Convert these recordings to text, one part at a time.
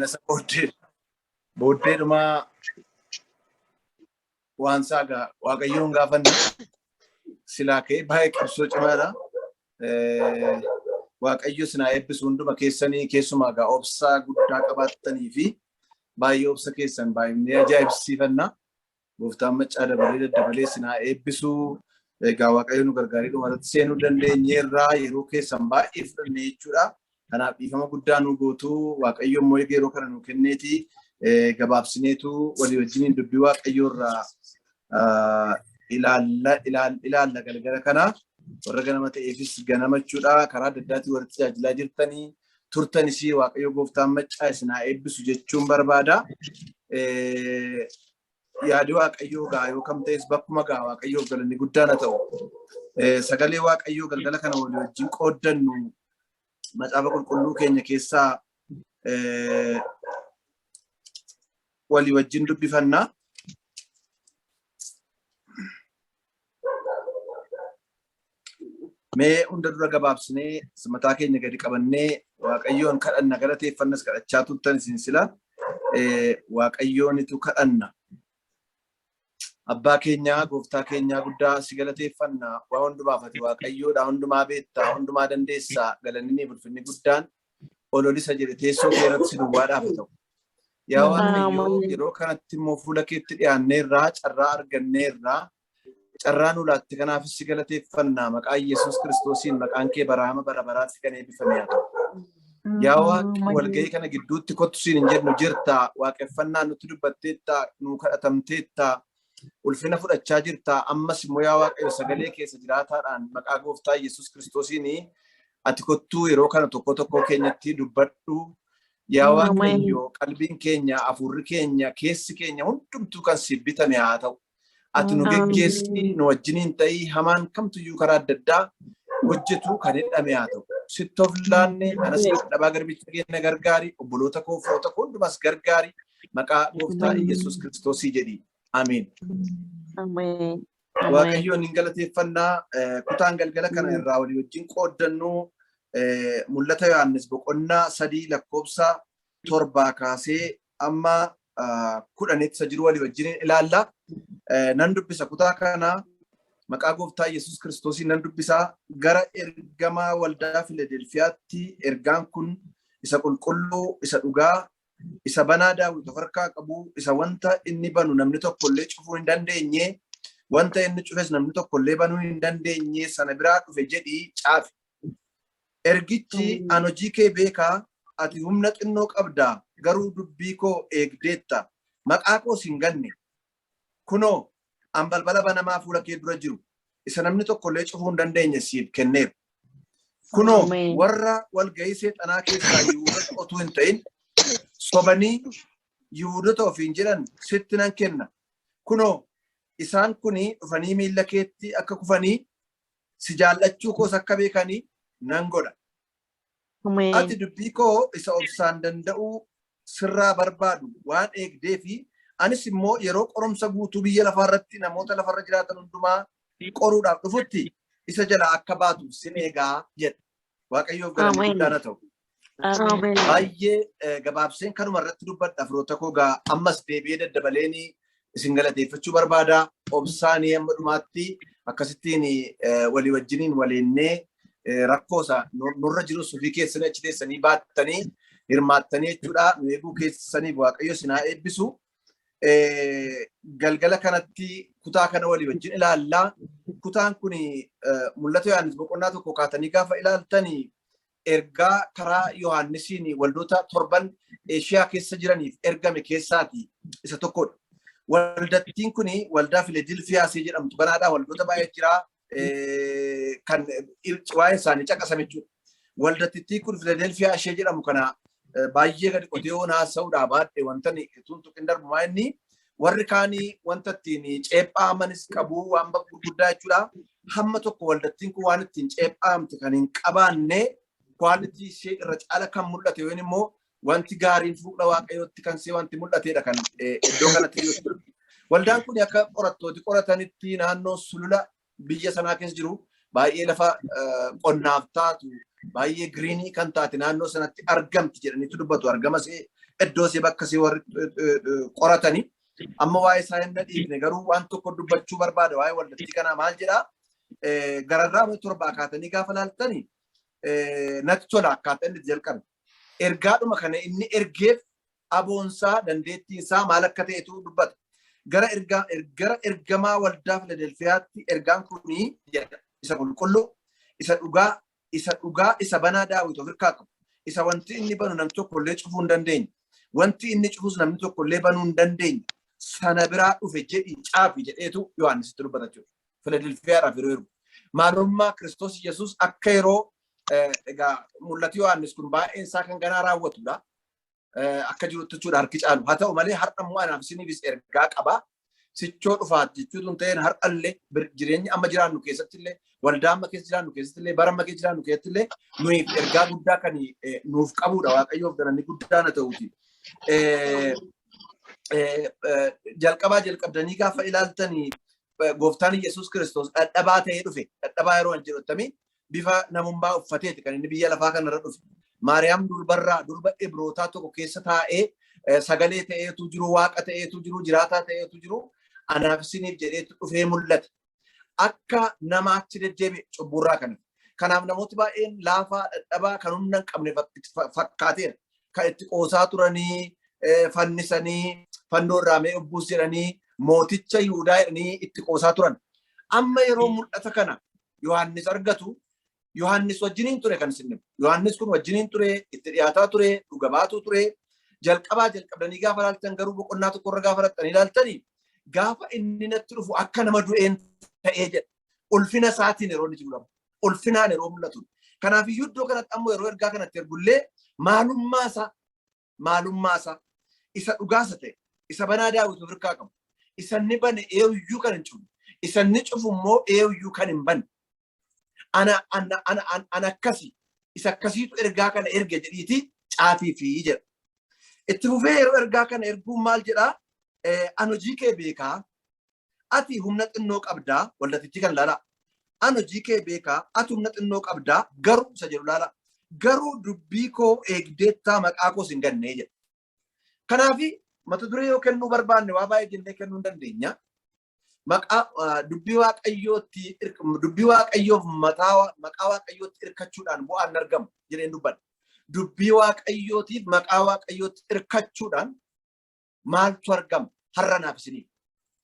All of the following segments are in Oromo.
Rakkina isa booddee booddeedhumaa waan isaa gaa Waaqayyoon gaafanne silaa ka'ee baay'ee qabsoo cimaadha. Waaqayyo isin haa eebbisu hunduma keessanii, keessumaa gaa obsaa guddaa qabaattanii fi baay'ee obsa keessan baay'inni ajaa'ibsiifanna. Gooftaan maccaa dabalee daddabalee isin haa eebbisu. Egaa Waaqayyo nu gargaaree dhumarratti seenuu dandeenyeerraa yeroo keessan baay'ee fudhanne jechuudha. Kanaaf dhiifama guddaa nu gootu. Waaqayyo immoo yeroo kana nu kenneeti gabaabsineetu walii wajjiniin dubbii Waaqayyoo irraa ilaalla galgala kana. Warra ganama ta'eefis ganama jechuudha. Karaa adda addaatiin warri tajaajilaa jirtanii turtanis Waaqayyo gooftaan maccaa isin haa eebbisu jechuun barbaada. Yaadi Waaqayyoo gaa yoo kam ta'es bakkuma gaa Waaqayyoof galanni guddaan haa ta'u. Sagalee Waaqayyoo galgala kana walii wajjin qooddannu macaafa qulqulluu keenya keessaa walii wajjin dubbifanna. Mee hunda dura gabaabsinee mataa keenya gadi qabannee Waaqayyoon kadhanna, galateeffannas kadhachaa turtan isin sila Waaqayyoonitu kadhanna. Abbaa keenyaa, gooftaa keenyaa guddaa si galateeffanna. Waa hundumaaf ati Waaqayyoodha, hundumaa beektaa, hundumaa dandeessaa, galanni ulfinni guddaan ololisa jedhe teessoo kee irratti si duwwaadhaaf ta'u. Yaa Waaqayyo, yeroo kanatti immoo fuula keetti dhiyaanneerraa, carraa arganneerraa, carraa nu laatte kanaafis si galateeffanna. Maqaa Yesuus Kiristoosiin maqaan kee baraama bara baraatti kan eebbifame haa ta'u. Yaa Waaqa, walgahii kana gidduutti kottu siin hin jennu, jirta, waaqeffannaa nutti dubbatteetta, nu kadhatamteetta, ulfina fudhachaa jirta. Ammas immoo yaa Waaqayyo, sagalee keessa jiraataadhaan maqaa gooftaa Yesuus Kiristoosiin ati kottuu yeroo kana tokko tokko keenyatti dubbadhu. Yaa Waaqayyo, qalbiin keenya, hafuurri keenya, keessi keenya hundumtuu kan siif bitame haa ta'u. Ati nu geggeessi, nu wajjiniin ta'ii, hamaan kamtuyyuu karaa adda addaa hojjetu kan hidhame haa ta'u. Sitti of laanne, anas dadhabaa garbicha keenya gargaari, obboloota koo, firoota koo hundumas gargaari. Maqaa gooftaa Yesuus Kiristoosii jedhi. Ameen. Ameen. Waaqayyoon hin galateeffannaa. Kutaan galgala kana irraa walii wajjin qooddannu Mul'ata Yohaannis boqonnaa 3 lakkoofsa 7 kaasee amma 10tti isa jiru walii wajjin ilaalla. Nan dubbisa kutaa kana, maqaa gooftaa Yesuus Kiristoosiin nan dubbisa. Gara ergamaa waldaa Filadelfiyaatti ergaan kun isa qulqulluu, isa dhugaa, isa banaa Daawit of harkaa qabu, isa wanta inni banu namni tokko illee cufuu hin dandeenye, wanta inni cufes namni tokko illee banuu hin dandeenye sana biraa dhufe jedhii caafi. Ergichi, an hojii kee beekaa, ati humna xinnoo qabda, garuu dubbii koo eegdeetta, maqaa koos hin ganne. Kunoo, an balbala banamaa fuula kee dura jiru, isa namni tokko illee cufuu hin dandeenye siif kenneera. Kunoo, warra walga'ii seexanaa keessaa Yihuudota otuu hin ta'in, sobanii Yihuudota ofiin jedhan sitti nan kenna. Kunoo, isaan kuni dhufanii miilla keetti akka kufanii, si jaallachuu koos akka beekanii nan godha. Ameen. Ati dubbii koo isa obsaan danda'uu sirraa barbaadu waan eegdee fi anis immoo yeroo qorumsa guutuu biyya lafaa irratti namoota lafarra jiraatan hundumaa qoruudhaaf dhufutti isa jalaa akka baatuuf sin eegaa jedha. Waaqayyoof galanni Ameen. guddaan haa ta'u. Ameen. Baay'ee gabaabseen kanuma irratti dubbadha, firoota koo. Gaa ammas deebi'ee daddabaleen isin galateeffachuu barbaada. Obsaanii amma dhumaatti akkasittiin walii wajjiniin waleennee rakkoosa nurra jirus ofii keessanii achi teessanii baattanii hirmaattanii jechuudha. Nu eeguu keessaniif Waaqayyo isin haa eebbisu. Galgala kanatti kutaa kana walii wajjin ilaallaa. Kutaan kun Mul'ata Yohaannis boqonnaa 1 kaatanii gaafa ilaaltanii ergaa karaa Yohaannisiin waldoota torban Eeshiyaa keessa jiraniif ergame keessaati isa tokkodha. Waldattiin kun waldaa Filadelfiyaasii jedhamtu kanaadha. Waldoota baay'ee jira kan waa'ee isaanii caqasame jechuudha. Waldattittii kun Filadelfiyaa ishee jedhamu kana baay'ee gadi qotee yoon haasa'uudhaa baadhe wanta tuntuqin darbumaa inni warri kaanii wanta ittiin ceephaamanis qabu waan gurguddaa jechuudha. Hamma tokko waldattiin kun waan ittiin ceephaamte kan hin qabaanne, quality ishee irra caala kan mul'ate yookiin immoo wanti gaariin fuula Waaqayyootti kan see wanti mul'atedha kan iddoo kanatti jiru. Waldaan kun akka qorattooti qoratanitti naannoo sulula biyya sanaa keessa jiru, baay'ee lafa qonnaaf taatu, baay'ee green kan taate naannoo sanatti argamti jedhaniitu dubbatu. Argama see Iddoo isii bakka isii warri qoratanii amma waa'ee isaa hin dhiifne, garuu waan tokko dubbachuu barbaada waa'ee waldattii kanaa. Maal jedhaa? Gararraa 7 kaatanii gaafa laaltanii natti tola akkaataa inni jalqabe. Ergaadhuma kana inni ergeef aboonsaa, dandeettiinsaa maal akka ta'etu dubbata. Gara ergaa gara ergamaa waldaa Filadelfiyaatti ergaan kunii jedha. Isa qulqulluu, isa dhugaa, isa dhugaa, isa banaa Daawit of harkaa qabu. Isa wanti inni banu namni tokko illee cufuu hin dandeenye. Wanti inni cufus namni tokko illee banuu hin dandeenye. Sana biraa dhufe jedhi caafi jedheetu Yohaannisitti dubbata jechuudha. Filadelfiyaadhaaf yeroo ergu. Maalummaa Kiristoos Yesuus akka yeroo egaa mul'ati Yohaannis kun baay'een isaa kan ganaa raawwatudha. Akka jirutti jechuudha harki caalu. Haa ta'u malee, har'a immoo anaaf isiniifis ergaa qaba. Sichoo dhufaat jechuutu hin ta'in, har'allee jireenya amma jiraannu keessatti illee, waldaa amma keessa jiraannu keessatti illee, bara amma keessa jiraannu keessatti illee nuyiif ergaa guddaa kan nuuf qabudha. Waaqayyoof galanni guddaan haa ta'uuti. Jalqabaa jalqabdanii gaafa ilaaltanii, gooftaan Yesuus Kiristoos dhadhabaa ta'ee dhufe. Dhadhabaa yeroo hin jedhu, bifa namummaa uffateeti kan inni biyya lafaa kanarra dhufe. Maariyaam durbarraa, durba Ibrootaa tokko keessa taa'ee, sagalee ta'eetu jiru, waaqa ta'eetu jiru, jiraataa ta'eetu jiru, anaaf isiniif jedheetu dhufee mul'ate. Akka namaatti deddeebi'e cubburraa kana. Kanaaf namooti baay'een laafaa, dhadhabaa, kan humna hin qabne fakkaateera. Kan itti qoosaa turanii, fannisanii, fannoo irraa mee ubbuus jedhanii, mooticha Yihudaa jedhanii itti qoosaa turan. Amma yeroo mul'ata kana Yohaannis argatu, Yohaannis wajjiniin ture kan isin himu. Yohaannis kun wajjiniin ture, itti dhiyaataa ture, dhuga baatuu ture. Jalqabaa jalqabdanii gaafa ilaaltan garuu, boqonnaa tokkorra gaafa dhaqxanii ilaaltanii, gaafa inni natti dhufu akka nama du'een ta'ee jedha. Ulfina isaatiin yeroo inni jiru, ulfinaan yeroo mul'atu. Kanaaf iyyuu iddoo kanatti ammoo yeroo ergaa kanatti ergullee, maalummaa isaa, isa dhugaasa ta'e, isa banaa Daawit of harkaa qabu, isa inni bane eenyuyyuu kan hin cufne, isa inni cufu immoo eenyuyyuu kan hin banne. Ana ana ana ana akkasi, isa akkasiitu ergaa kana erge jedhiiti caafii fi jedha. Itti fufee yeroo ergaa kana erguun maal jedhaa? An hojii kee beekaa, ati humna xinnoo qabdaa. Waldatichi kan laalaa. An hojii kee beekaa, ati humna xinnoo qabdaa, garuu isa jedhu laalaa. Garuu dubbii koo eegdeettaa, maqaa koos hin gannee jedha. Kanaafi mata duree yoo kennuu barbaanne, waa baay'ee jennee kennuu hin dandeenya. Maqaa dubbii Waaqayyootti, dubbii Waaqayyoof mataa maqaa Waaqayyootti hirkachuudhaan bu'aan argamu jedheen dubbadha. Dubbii Waaqayyootiif maqaa Waaqayyootti hirkachuudhaan maaltu argama har'a naaf isiniif?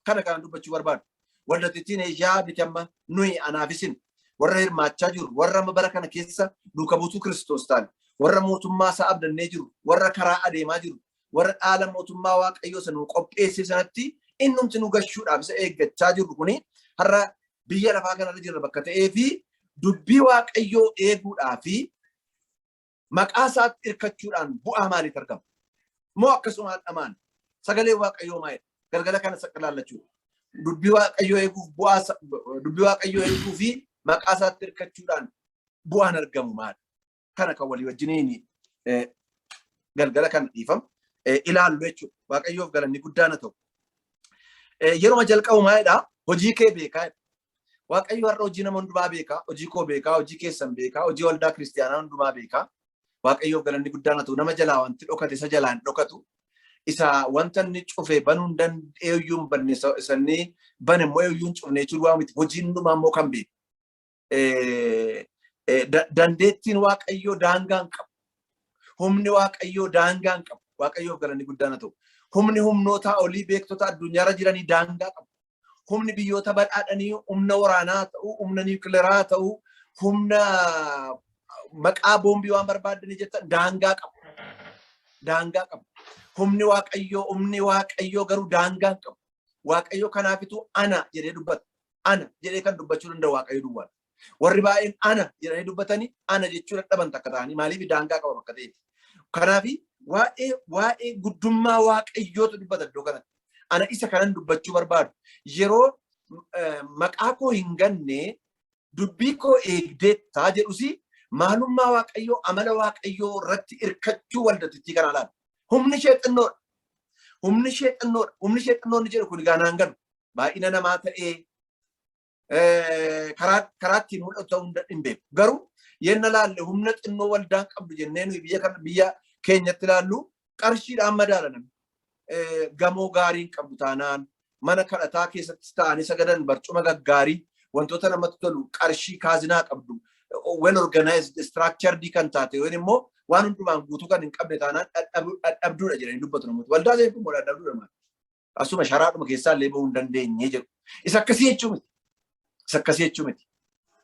Kana kana dubbachuu barbaadu. Waldatittiin Eeshiyaa miti, amma nuyi anaaf isin warra hirmaachaa jiru, warra amma bara kana keessa duuka buutuu Kiristoos ta'an, warra mootummaa isaa abdannee jiru, warra karaa adeemaa jiru, warra dhaala mootummaa Waaqayyoo sana nu qopheesse sanatti innumti nu gashuudhaaf isa eeggachaa jirru kuni, har'a biyya lafaa kanarra jirra bakka ta'ee fi dubbii Waaqayyoo eeguudhaa fi maqaa isaatti hirkachuudhaan bu'aa maaliif argama? Moo akkasumaan dhamaan sagalee Waaqayyoo maalidha? Galgala kana laallachuu. Dubbii Waaqayyoo eeguuf bu'aa, dubbii Waaqayyoo eeguu fi maqaa isaatti hirkachuudhaan bu'aan argamu maali? Kana kan walii wajjiniin galgala kana dhiifam ilaallu jechuudha. Waaqayyoof galanni guddaan haa ta'u. Yeroo jalqabu maalidhaa? Hojii kee beekaa. Waaqayyo har'a hojii nama hundumaa beekaa, hojii koo beekaa, hojii keessan beekaa, hojii waldaa kiristiyaanaa hundumaa beekaa. Waaqayyoof galanni guddaan haa ta'u. Nama jalaa wanti dhokate isa jalaa hin dhokatu. Isa wanta inni cufe banuu hin dandeenyu hin banne, isa inni bane immoo eenyuyyuu hin cufne jechuun waa miti. Hojii hundumaa immoo kan beeku. Dandeettiin Waaqayyoo daangaa hin qabu. Humni Waaqayyoo daangaa hin qabu. Waaqayyoof galanni guddaan haa ta'u. Humni humnoota olii beektota addunyaarra jiranii daangaa qabu. Humni biyyoota badhaadhanii, humna waraanaa ta'u, humna niwukileeraa ta'u, humna maqaa boombii waan barbaaddanii jettan daangaa qabu. Daangaa qabu. Humni Waaqayyoo garuu daangaa hin qabu. Waaqayyo kanaafitu ana jedhee dubbata. Ana jedhee kan dubbachuu danda'u Waaqayyo duwwaadha. Warri baay'een ana jedhanii dubbatanii ana jechuu dadhaban takka ta'anii, maaliif? Daangaa qaba bakka ta'eef. Kanaafi waa'ee guddummaa Waaqayyootu dubbata iddoo kanatti. Ana isa kanan dubbachuu barbaadu. Yeroo maqaa koo hin ganne, dubbii koo eegdeettaa jedhusi, maalummaa Waaqayyoo, amala Waaqayyoo irratti hirkachuu waldatittii kana ilaala. Humni ishee xinnoodha. Humni ishee xinnoodha. Humni ishee xinnoo inni jedhu kun egaa naan galu. Baay'ina namaa ta'ee karaa ittiin mul'atu ta'uu hin beeku. Garuu yenna laalle, humna xinnoo waldaan qabdu jennee nuyi biyya kana, biyya keenyatti ilaallu. Qarshiidhaan madaala namni. Gamoo gaarii hin qabdu taanaan, mana kadhataa keessatti ta'anii sagadan barcuma gaggaarii, wantoota namatti tolu, qarshii kaazinaa qabdu, well organized, structured kan taate yookiin immoo waan hundumaan guutuu kan hin qabne taanaan dadhabduudha jedhanii dubbatu namoota. Waldaa seetu immoo dadhabduudha maali? Asuma sharaadhuma keessaa illee bahuu hin dandeenye jedhu. Isa akkasii jechuu miti. Isa akkasii jechuu miti.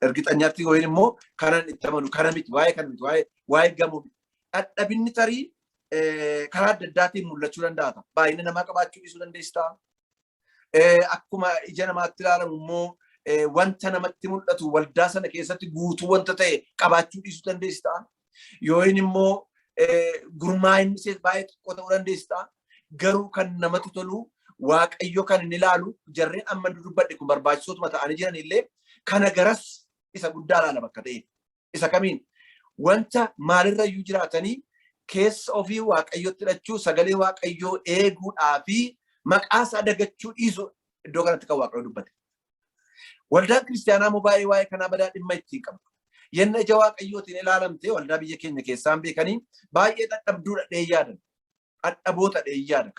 Ergixanyaatti yookiin immoo kanan itti amanu kana miti, waa'ee kana miti, waa'ee gamoo miti. Dadhabinni tarii karaa adda addaatiin mul'achuu danda'a. Baay'ina namaa qabaachuu dhiisuu dandeessa. Akkuma ija namaatti ilaalamu immoo wanta namatti mul'atu waldaa sana keessatti guutuu wanta ta'e qabaachuu dhiisuu dandeessa. Yookiin immoo gurmaa'inni ishee baay'ee xiqqoo ta'uu dandeessa. Garuu kan namatti tolu, Waaqayyo kan inni ilaalu, jarreen amma dubbadhe kun barbaachisootuma ta'anii jiran illee, kana garas isa guddaa ilaala bakka ta'e. Isa kamiin? Wanta maalirra iyyuu jiraatanii keessa ofii Waaqayyotti hidhachuu, sagalee Waaqayyoo eeguudhaa fi maqaa isaa dagachuu dhiisuu iddoo kanatti kan Waaqayyo dubbate. Waldaan kiristaanaa immoo baay'ee waa'ee kanaa badaa dhimma ittiin qabdu. Yenna ija Waaqayyootiin ilaalamte waldaa biyya keenya keessaan beekanii baay'ee dadhabduudha dhee yaadan. Dadhaboota dhee yaada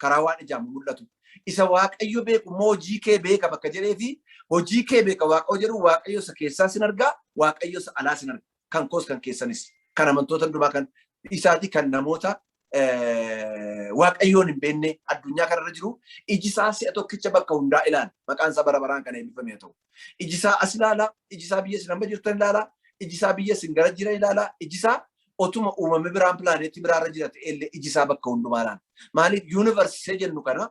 karaa waan ijaan mul'atu. Isa Waaqayyo beeku immoo hojii kee beeka bakka jedhee fi hojii kee beeka Waaqayyo jedhu, Waaqayyo isa keessaa sin argaa, Waaqayyo isa alaa sin arga. Kan koos kan keessanis, kan amantoota hundumaa, kan isaati, kan namoota Waaqayyoon hin beekne addunyaa kanarra jiru, iji isaa si'a tokkicha bakka hundaa ilaala. Maqaan isaa bara baraan kan eebbifame haa ta'u. Iji isaa as ilaala, iji isaa biyya isin amma jirtan ilaala, iji isaa biyya isin gara jiran ilaala, iji isaa otuma uumame biraan pilaaneetii biraarra jira ta'ellee iji isaa bakka hundumaa ilaala. Maaliif? Yuunivarsiitii jennu kana,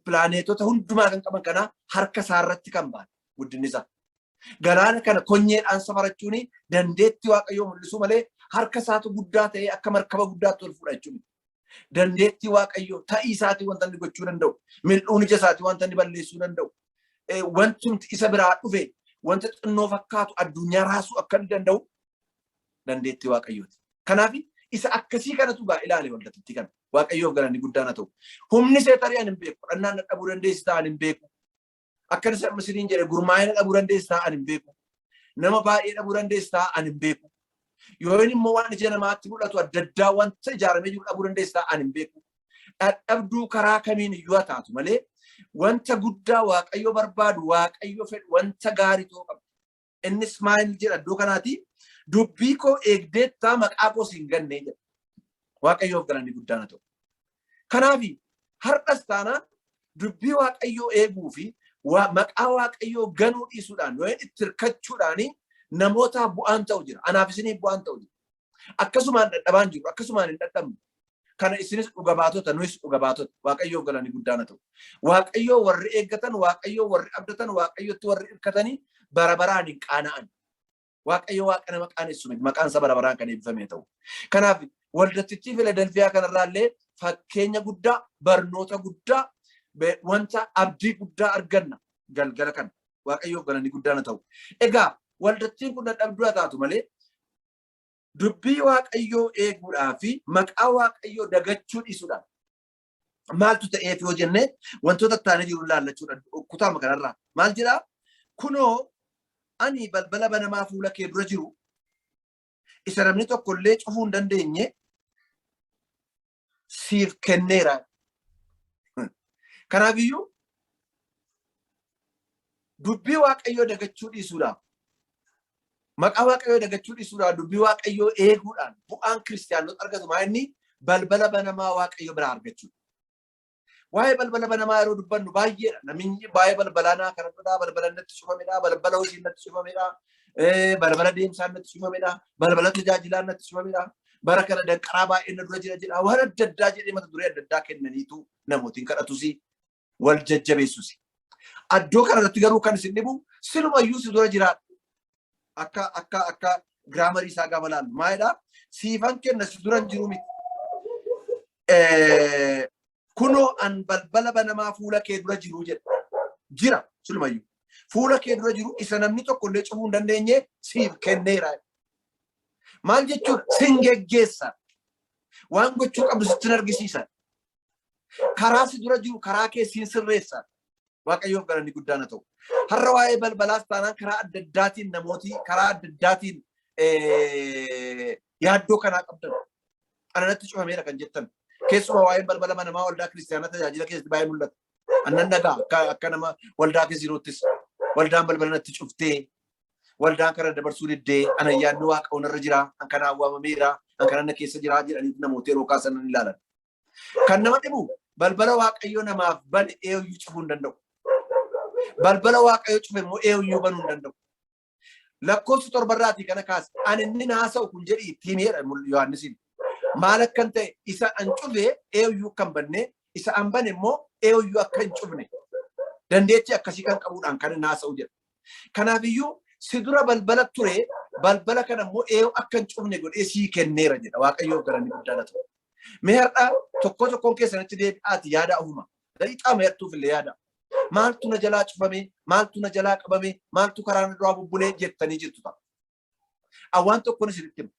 pilaaneetota hundumaa kan qaban kana harka isaarratti kan baane guddinni isaa. Galaana kana konyeedhaan safarachuun dandeettii Waaqayyoo mul'isuu malee harka isaatu guddaa ta'ee akka markaba guddaatti ol fuudha jechuudha. Dandeettii Waaqayyoo, ta'ii isaatii wanta inni gochuu danda'u, mil'uun ija isaatii wanta inni balleessuu danda'u, wantumti isa biraa dhufe wanta xinnoo fakkaatu addunyaa raasuu akka inni danda'u dandeettii Waaqayyooti. Kanaaf isa akkasii kanatu gaa ilaale waldatatti kana. Waaqayyoof galanni guddaan haa ta'u. Humni see tarii ani hin beeku. Kadhannaan dadhabuu dandeessi ta'an hin beeku. Akka isa isiniin jedhe gurmaa'ina dhabuu dandeessi ta'an hin beeku. Nama baay'ee dhabuu dandeessi ta'an hin beeku. Yoo inni immoo waan ija namaatti mul'atu adda addaa wanta ijaaramee jiru dhabuu dandeessi ta'an hin beeku. Dadhabduu karaa kamiin iyyuu haa taatu malee wanta guddaa Waaqayyo barbaadu, Waaqayyo fedhu, wanta gaarii ta'uu qaba. Innis maal jedha iddoo kanaati? Dubbii koo eegdeettaa, maqaa koos hin ganne jedha. Waaqayyoof galanni guddaan haa ta'u. Kanaaf har'as taanaan dubbii Waaqayyoo eeguu fi maqaa Waaqayyoo ganuu dhiisuudhaan yookiin itti hirkachuudhaan namootaaf bu'aan ta'u jira. Anaaf isiniif bu'aan ta'u jira. Akkasumaan dadhabaan jiru, akkasumaan hin dadhabnu. Kana isinis dhuga baatota, nuyis dhuga baatota. Waaqayyoof galanni guddaan haa ta'u. Waaqayyoo warri eeggatan, Waaqayyoo warri abdatan, Waaqayyotti warri hirkatanii bara baraan hin qaana'an. Waaqayyo Waaqa nama qaanessu miti. Maqaan isaa bara baraan kan eebbifame ta'u. Kanaaf waldattichi Filadelfiyaa kanarraa illee fakkeenya guddaa, barnoota guddaa, wanta abdii guddaa arganna galgala kana. Waaqayyoof galanni guddaan haa ta'u. Egaa waldattiin kun dadhabduu haa taatu malee dubbii Waaqayyoo eeguudhaa fi maqaa Waaqayyoo dagachuu dhiisuudhaan maaltu ta'eef yoo jenne, wantoota taanee jiru ilaallachuudha. Kutaama kanarraa maal jedhaa? Kunoo, ani balbala banamaa fuula kee dura jiru isa namni tokko illee cufuu hin dandeenye siif kenneera. Kanaafiyyuu dubbii Waaqayyoo dagachuu dhiisuudhaaf, maqaa Waaqayyoo dagachuu dhiisuudhaan, dubbii Waaqayyoo eeguudhaan bu'aan kiristiyaanota argatu maa inni? Balbala banamaa Waaqayyo biraa argachuudha. Waa'ee balbala banamaa yeroo dubbannu baay'eedha. Namni baay'ee balbalaa naa kadhadhudha, balbala natti cufamedha, balbala hojii natti cufamedha, balbala deemsaa natti cufamedha, balbala tajaajilaa natti cufamedha. Bara kana danqaraa baay'ee na dura jira jedha. Waan adda addaa jedhee mata duree adda addaa kennaniitu namootiin kadhatusi, wal jajjabeessusi. Addoo kanarratti garuu kan isin dhibu silumayyuu si dura jiraadha. Akka grammarii isaa gaafa laallu maalidha? Siifan kenna, si dura hin jiru miti. Kunoo, an balbala banamaa fuula kee dura jiru jedha. Jira silumayyuu. Fuula kee dura jiru isa namni tokko illee cufuu hin dandeenye siif kenneera. Maal jechuudha? Sin geggeessa. Waan gochuu qabdu sitti argisiisa. Karaa si dura jiru karaa kee siin sirreessa. Waaqayyoof galanni guddaan haa ta'u. Har'a waa'ee balbalaas taanaan karaa adda addaatiin namooti karaa adda addaatiin yaaddoo kanaa qabdan. Ana natti cufameera kan jettan. Keessumaa waa'een balbala banamaa waldaa kiristaanaa tajaajila keessatti baay'ee mul'ata. Annan dhagaa akka nama waldaa keessa jiruuttis waldaan balbala natti cuftee, waldaan kana dabarsuu diddee, an ayyaanni waaqa onarra jira, an kanaan waamameera, an kana na keessa jira jedhanii namoota yeroo kaasan nan ilaalan. Kan nama dhibu, balbala Waaqayyo namaaf bane eenyuyyuu cufuu hin danda'u. Balbala Waaqayyo cufe immoo eenyuyyuu banuu hin danda'u. Lakkoofsa 7rraatii kana kaase, ani inni haasa'u kun jedhi ittiin jedha Yohaannisiin. Maal akkan ta'e, isa an cufe eenyuyyuu akka hin banne, isa an bane immoo eenyuyyuu akka hin cufne, dandeettii akkasii kan qabuudhaan kan inni haasa'u jedha. Kanaafiyyuu si dura balbala ture, balbala kana immoo eenyu akka hin cufne godhee sii kenneera jedha. Waaqayyoof galanni guddaan haa ta'u. Mee har'a tokko tokkoon keessanitti deebi'aati yaada ofuma. Daqiiqaa meertuuf illee yaada. Maaltu na jalaa cufame, maaltu na jalaa qabame, maaltu karaa na duraa bubbulee jettanii jirtu ta'a. Awwaan tokkoon isinitti hima.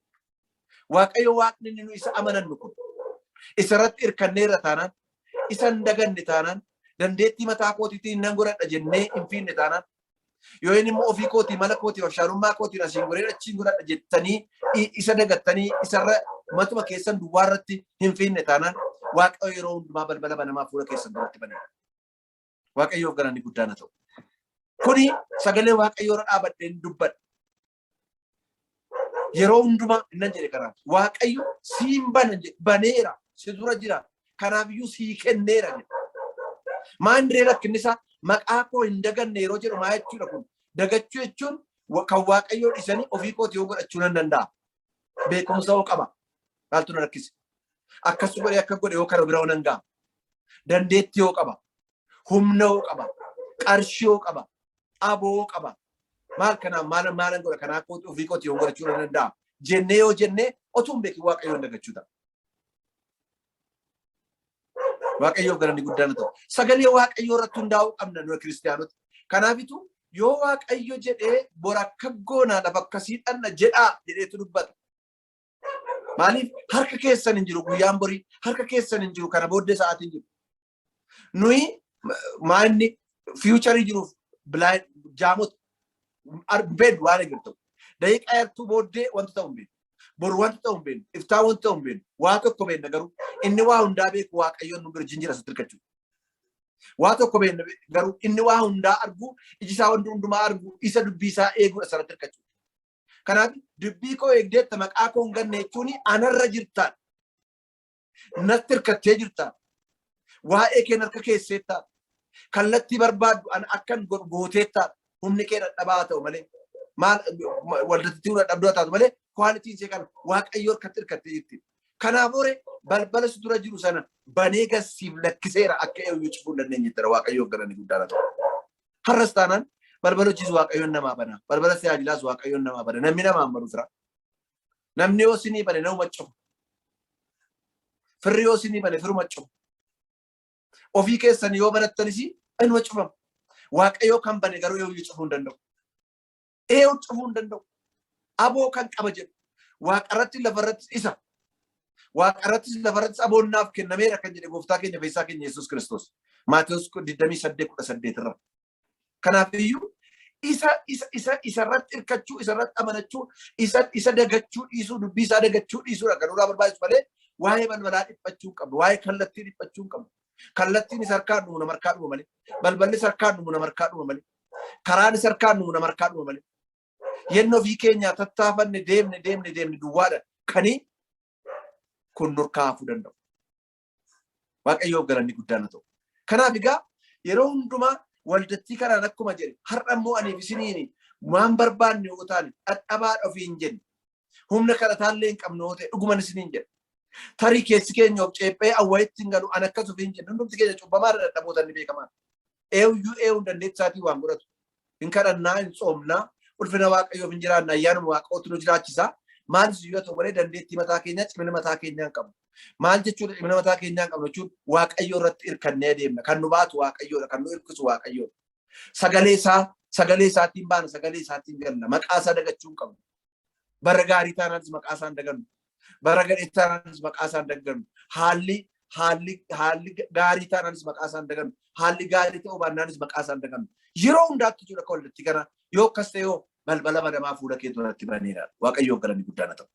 Waaqayyo Waaqni inni nu isa amanannu kun isarratti hirkanneerra taanaan, isa hin daganne taanaan, dandeettii mataa kootiitiin nan godhadha jennee hin fiinne taanaan, yoo inni immoo ofii kootii, mala kootii, abshaalummaa kootiin asiin godhee achiin godhadha jettanii isa dagattanii isarra matuma keessan duwwaa irratti hin fiinne taanaan, Waaqayyo yeroo hundumaa balbala banamaa fuula keessan duratti baneera. Waaqayyoof galanni guddaan haa ta'u. Kuni sagalee Waaqayyoo irra dhaabadheen dubbadha. Yeroo hundumaa innan jedhe kanaaf Waaqayyo siin bana jedhe, baneera, si dura jira, kanaafiyyuu sii kenneera jedhe. Maandree rakkinni isaa maqaa koo hin daganne yeroo jedhu maa jechuudha kun? Dagachuu jechuun kan Waaqayyoo dhisanii ofii kooti yoo godhachuu nan danda'a. Beekumsa hoo qaba. Maaltu na rakkise? Akkas godhee akka godhe yoo kana bira nan ga'a. Dandeettii hoo qaba. Humna hoo qaba. Qarshii hoo qaba. Aboo qaba. Maal kanaan maal maalan godha, kanaa kooti ofii kooti yoo godhachuu nan danda'a. Jennee yoo jennee otuu hin beekin Waaqayyoon dagachuu ta'a. Waaqayyoof galanni guddaan haa ta'u. Sagalee Waaqayyoo irratti hundaa'uu qabna nuyi kiristaanota. Kanaafitu yoo Waaqayyo jedhee bor akka goonaa lafa akkasii dhanna jedhaa jedheetu dubbata. Maaliif harka keessan hin jiru guyyaan borii, harka keessan hin jiru kana booddee sa'aatiin jiru. Nuyi maanni future jiruuf jaamota beeddu waan eeggattu. Daqiiqaa yartuu booddee wanti ta'u hin beeknu. Boru wanti ta'u hin beeknu. Iftaan wanti ta'u hin beeknu. Waa tokko beekna garuu, inni waa hundaa beeku Waaqayyoon nu bira jira asitti hirkachuu. Waa tokko beekna garuu, inni waa hundaa argu, iji isaa wanti hundumaa argu, isa dubbii isaa eeguudha sanatti hirkachuu. Kanaaf dubbii koo eegdeetta, maqaa koo hin ganne jechuun anarra jirtaan. Natti hirkattee jirtaan. Waa'ee keen harka keesseettaan. Kallattii barbaaddu an akkan godhu gooteettaan. Humni kee dadhabaa haa ta'u malee. Maal waldattii dadhabduu haa taatu malee, qualityn ishee kana Waaqayyo harkatti hirkattee jirti. Kanaaf hore balbala si dura jiru sana banee gasiif lakkiseera, akka eenyu cufuu hin dandeenye jettara. Waaqayyoof galanni guddaan haa ta'u. Har'as taanaan balbala hojiis Waaqayyoon namaa bana. Balbala tajaajilaas Waaqayyoon namaa bana. Namni namaan banu fira. Namni yoo sinii bane nama cufa. Firri yoo sinii bane firuma cufa. Ofii keessan yoo banattanis inuma cufamu. Waaqayyoo kan bane garuu eenyu cufuu hin danda'u. Eenyu cufuu hin danda'u. Aboo kan qaba jedhu. Waaqarratti lafarrattis isa. Waaqarrattis lafarrattis aboon naaf kennameera kan jedhe gooftaa keenya fayyisaa keenya Yesuus Kiristoos. Maatewos 28:18 irra. Kanaaf iyyuu isa isa isa isarratti hirkachuu, isarratti amanachuu, isa isa dagachuu dhiisuu, dubbii isaa dagachuu dhiisuudha kan nurraa barbaachisu malee waa'ee balbalaa dhiphachuu hin qabnu, waa'ee kallattii dhiphachuu hin qabnu. Kallattiin isa harkaa dhumu nama harkaa dhuma malee, balballi isa harkaa dhumu nama harkaa dhuma malee, karaan isa harkaa dhumu nama harkaa dhuma malee. Yennoo ofii keenyaa tattaafanne deemne deemne deemne duwwaadha kanii kun nurkaa hafuu danda'u. Waaqayyoof galanni guddaan haa ta'u. Kanaaf egaa yeroo hundumaa waldattii kanaan akkuma jedhe, har'a immoo aniif isiniin waan barbaanne yoo taane, dhadhabaadha ofii hin jenne, humna kadhataallee hin qabnu yoo ta'e, dhuguman isiniin jedha. Tarii keessi keenya of ceephee awwayitti hin galu, an akkas ofii hin jenne, hundumti keenya cubbamaadha, dadhabootan ni beekamaadha. Eeyyuu eeyyuu dandeettii isaatii waan godhatu. Hin kadhannaa, hin tsoomnaa, ulfina Waaqayyoof hin jiraanna, ayyaanuma Waaqayyootu nu jiraachisa. Maalis yoo ta'u malee dandeettii mataa keenyaa, cimina mataa keenyaa hin qabnu. Maal jechuudha cimina mataa keenyaa hin qabnu jechuun? Waaqayyoo irratti hirkannee adeemna. Kan nu baatu Waaqayyoodha, kan nu hirkisu Waaqayyoodha. Sagalee isaa, sagalee isaatiin baana, sagalee isaatiin galla. Maqaa isaa dagachuu hin qabnu. Bara gaarii taanaanis maqaa isaa hin dagannu. Bara gadhee taanaanis maqaa isaa hin dagannu. Haalli gaarii taanaanis maqaa isaa hin dagannu. Haalli gaarii ta'uu baannaanis maqaa isaa hin dagannu. Yeroo hundaatti jechuudha akka walitti kana yoo akkas ta'e yoo balbala banamaa fuula kee duratti baneera. Waaqayyoof galanni guddaan haa ta'u.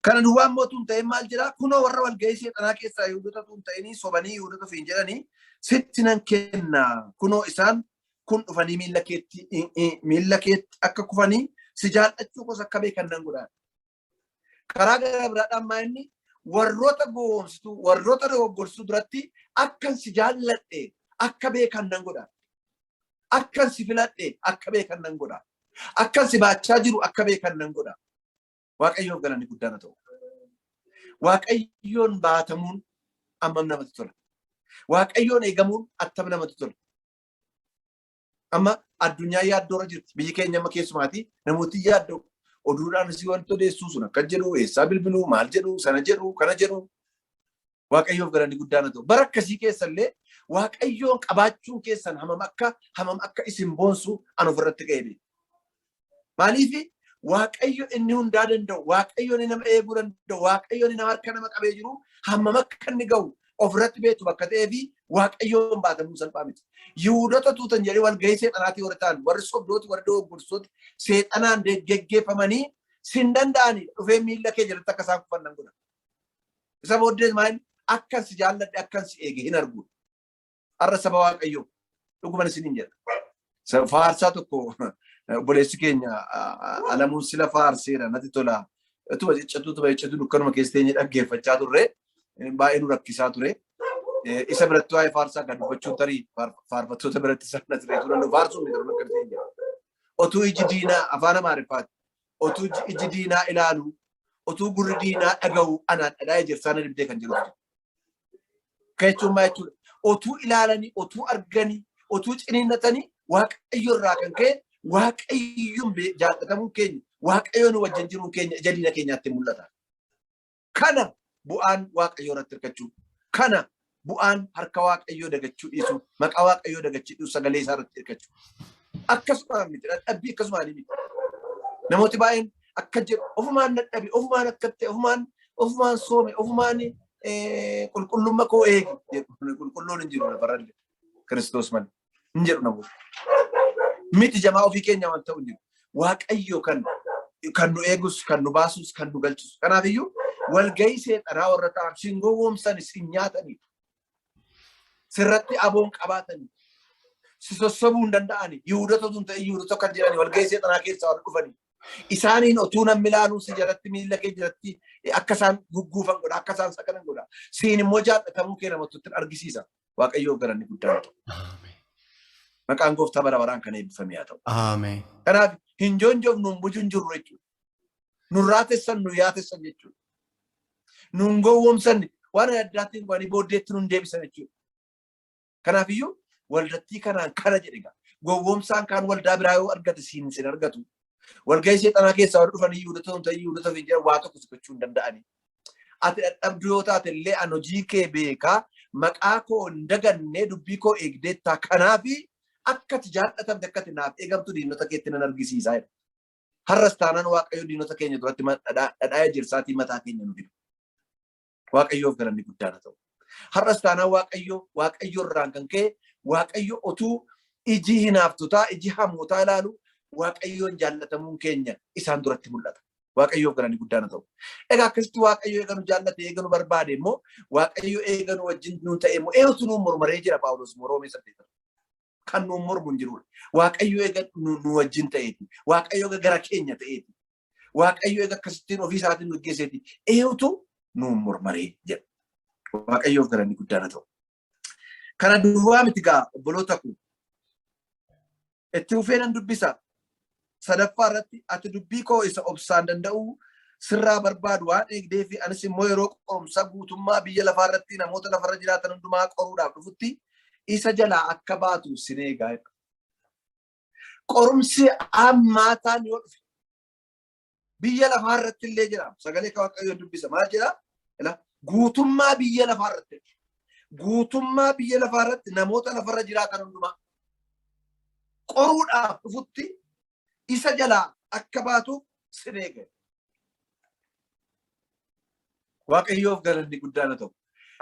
Kana duwwaa immoo tun ta'e maal jedhaa? Kunoo warra walga'ii seexanaa keessaa Yihudoota tun ta'inii sobanii Yihudoota ofiin jedhanii sitti nan kenna. Kunoo isaan kun dhufanii miilla keetti akka kufanii si jaallachuu koos akka beekan nan godha. Karaa gara biraadhaan maa inni warroota gowwoomsituu, warroota dogoggorsituu duratti akkan si jaalladhe akka beekan nan godha. Akkan si filadhe akka beekan nan godha. Akkan si baachaa jiru akka beekan nan godha. Waaqayyoof galanni guddaan haa ta'u. Waaqayyoon baatamuun ammam namatti tola. Waaqayyoon eegamuun attam namatti tola. Amma addunyaa yaaddoorra jirti. Biyyi keenya amma keessumaati namooti yaaddoo. Oduudhaan si wanti odeessuu sun akka jedhu, eessaa bilbiluu, maal jedhu, sana jedhu, kana jedhu. Waaqayyoof galanni guddaan haa ta'u. Bara akkasii keessallee Waaqayyoon qabaachuun keessan hamam akka isin boonsu an ofirratti ga'e beeku. Maaliif? Waaqayyo inni hundaa danda'u, Waaqayyo inni nama eeguu danda'u, Waaqayyo inni nama harka nama qabee jiru hammam akka inni ga'u ofirratti beektu bakka ta'ee fi Waaqayyoon baatamuu salphaa miti. Yihudoota tuutan jedhee walgahii seexanaatii warri ta'an, warri sobdooti, warri dogoggorsooti seexanaan geggeeffamanii sin danda'anii dhufee miilla kee jalatti akka isaan kufan nan godha. Isa booddee maal akkan si jaalladhe, akkan si eege hin argu. Har'a saba Waaqayyoo, dhuguman isiniin jedha. Faarsaa tokko obboleessi keenya Alamuun sila faarseera, natti tola. Utuma ciccatu dukkanuma keessa teenyee dhaggeeffachaa turre, baay'ee nu rakkisaa ture. Isa biratti waa'ee faarsaa kan dubbachuun tarii faarfattoota biratti sana ture turan faarsuun miti akka ta'e jira. Otuu iji diinaa, afaan Amaariffaati. Otuu iji diinaa ilaalu, otuu gurri diinaa dhaga'u, anaan dhadhaa ejersaa na dibdee kan jedhu. Kan jechuun maal jechuudha? Otuu ilaalanii, otuu arganii, otuu ciniinnatanii, Waaqayyo irraa kan ka'e Waaqayyoon jaallatamuun keenya, Waaqayyoon wajjin jiruun keenya ija diina keenyaatti mul'ata. Kana bu'aan Waaqayyoo irratti hirkachuu. Kana bu'aan harka Waaqayyoo dagachuu dhiisuu, maqaa Waaqayyoo dagachuu dhiisuu, sagalee isaa irratti hirkachuu. Akkasumaan miti, dadhabbii akkasumaan miti. Namooti baay'een akka jedhu, ofumaan dadhabe, ofumaan akka ta'e, ofumaan soome, ofumaan qulqullummaa koo eegi jedhu. Qulqulluun hin jiru lafarrallee, Kiristoos malee hin jedhu namoota. Miti, jamaa ofii keenya waan ta'u hin jiru. Waaqayyo kan nu eegus, kan nu baasus, kan nu galchus. Kanaafiyyuu walgahii seexanaa warra ta'an sin gowwoomsan, sin nyaatanii, sirratti aboon qabaatanii, si sossobuu hin danda'ani. Yihudoota tun ta'e, Yihudoota kan jedhani walgahii seexanaa keessaa warra dhufanii. Isaaniin otuu namni ilaaluu si jalatti, miilla kee jalatti akka isaan gugguufan godha, akka isaan sagadan godha. Siin immoo jaallatamuu kee namatti argisiisa. Waaqayyoof galanni guddaan ta'u. Maqaan Gooftaa bara baraan kan eebbifame haa ta'u. Ameen. Kanaaf hin joonjoofnu, hin buju hin jirru jechuudha. Nurraa tessan, nu yaatessan jechuudha. Nun gowwoomsan, waan adda addaatiin waan booddeetti nun deebisan jechuudha. Kanaafiyyuu waldattii kanaan kana jedhe egaa. Gowwoomsaan kaan waldaa biraa yoo argate siin sin argatu. Walgahii seexanaa keessaa warri dhufanii Yihudoota hin ta'in, Yihudoota hin jedhan, waa tokko si gochuu hin danda'ani. Ati dadhabduu yoo taate illee an hojii kee beekaa, maqaa koo hin dagannee, dubbii koo eegdeettaa, kanaafi akka ati jaallatamte, akka ati naaf eegamtu diinota keetti nan argisiisaa jedha. Har'as taanaan Waaqayyo diinota keenya duratti dhadhaa ejersaatii mataa keenya nu diba. Waaqayyoof galanni guddaan haa ta'u. Har'as taanaan Waaqayyo irraan kan ka'e, Waaqayyo otuu iji hinaaftotaa, iji hamootaa ilaalu, Waaqayyoon jaallatamuun keenya isaan duratti mul'ata. Waaqayyoof galanni guddaan haa ta'u. Egaa akkasitti Waaqayyo eega nu jaallate, eega nu barbaade immoo, Waaqayyo eega nu wajjin nu ta'e immoo, eenyutu nuun mormaree jira? Phaawulos Roomee 8. Kan nuun mormu hin jirudha. Waaqayyo eega nu wajjin ta'eeti. Waaqayyo eega gara keenya ta'eeti. Waaqayyo eega akkasittiin ofii isaatiin nu geggeesseeti. Eenyutu nuun mormaree jedha. Waaqayyoof galanni guddaan haa ta'u. Kana duwwaa miti gaa, obboloota koo. Itti fufee nan dubbisa. Sadaffaa irratti, ati dubbii koo isa obsaan danda'uu sirraa barbaadu waan eegdee fi anis immoo yeroo qorumsa guutummaa biyya lafaa irratti namoota lafarra jiraatan hundumaa qoruudhaaf dhufutti isa jalaa akka baatu sin eegaa. Qorumsi hammaataan yoo dhufe biyya lafaa irratti illee jira. Sagalee kan Waaqayyoon dubbisa. Maal jedha? Guutummaa biyya lafaa irratti. Guutummaa biyya lafaa irratti namoota lafarra jiraatan hundumaa qoruudhaaf dhufutti isa jalaa akka baatuuf sin eega. Waaqayyoof galanni guddaan haa ta'u.